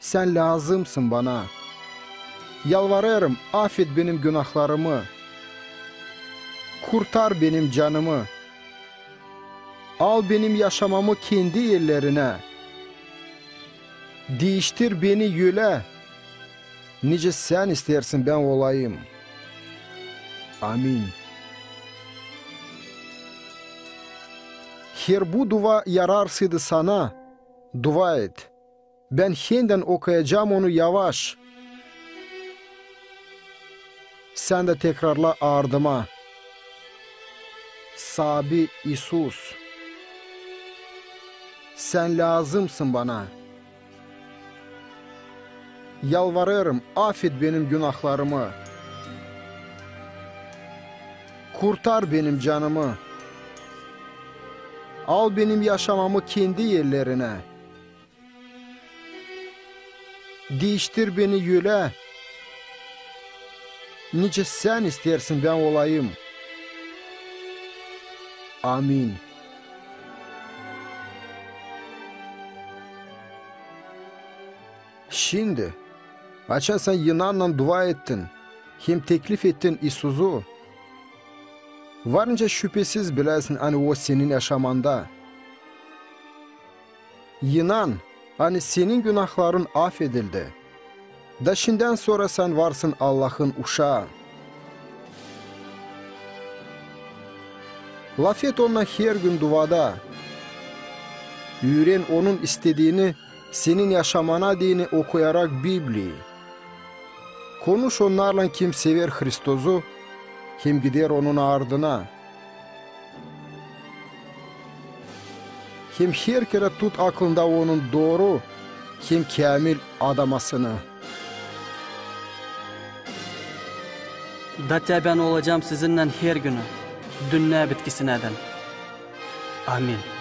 Sän lääzımsın bana. Yalvarêrım, afet benim günahlarımı. Kurtar benim canımı. Al benim yaşamamı kendi ellerinä. Diiştir beni ölä, nicä Sän isteersin, bän olayım. Amin. Eer bu duva yararsaydı sana, dua et. Bän hendän okuyacam onu yavaş. Sän dä tekrarla ardıma. Saabi İisus, Sän lääzımsın bana. Yalvarêrım, afet benim günahlarımı. Kurtar benim canımı. Al benim yaşamamı kendi ellerinä. Diiştir beni ölä, nicä Sän isteersin, bän olayım. Amin. Şindi, açan sän inannan dua ettin hem teklif ettin İisuzu, varınca şüpesiz biläsin, ani O senin yaşamanda. İnan, ani senin günahların afedildi. Da şindän sora sän varsın Allahın uşaa. Lafet Onunnan hergün duvada. Üüren Onun istediini senin yaşamana deyni okuyarak Bibliyayı. Konuş onnarlan, kim sever Hristozu hem gider Onun ardına. Hem her kerä tut aklında Onun dooru hem käämil adamasını. Da tä bän olacam sizinnän her günü, dünnä bitkisinädän. Amin.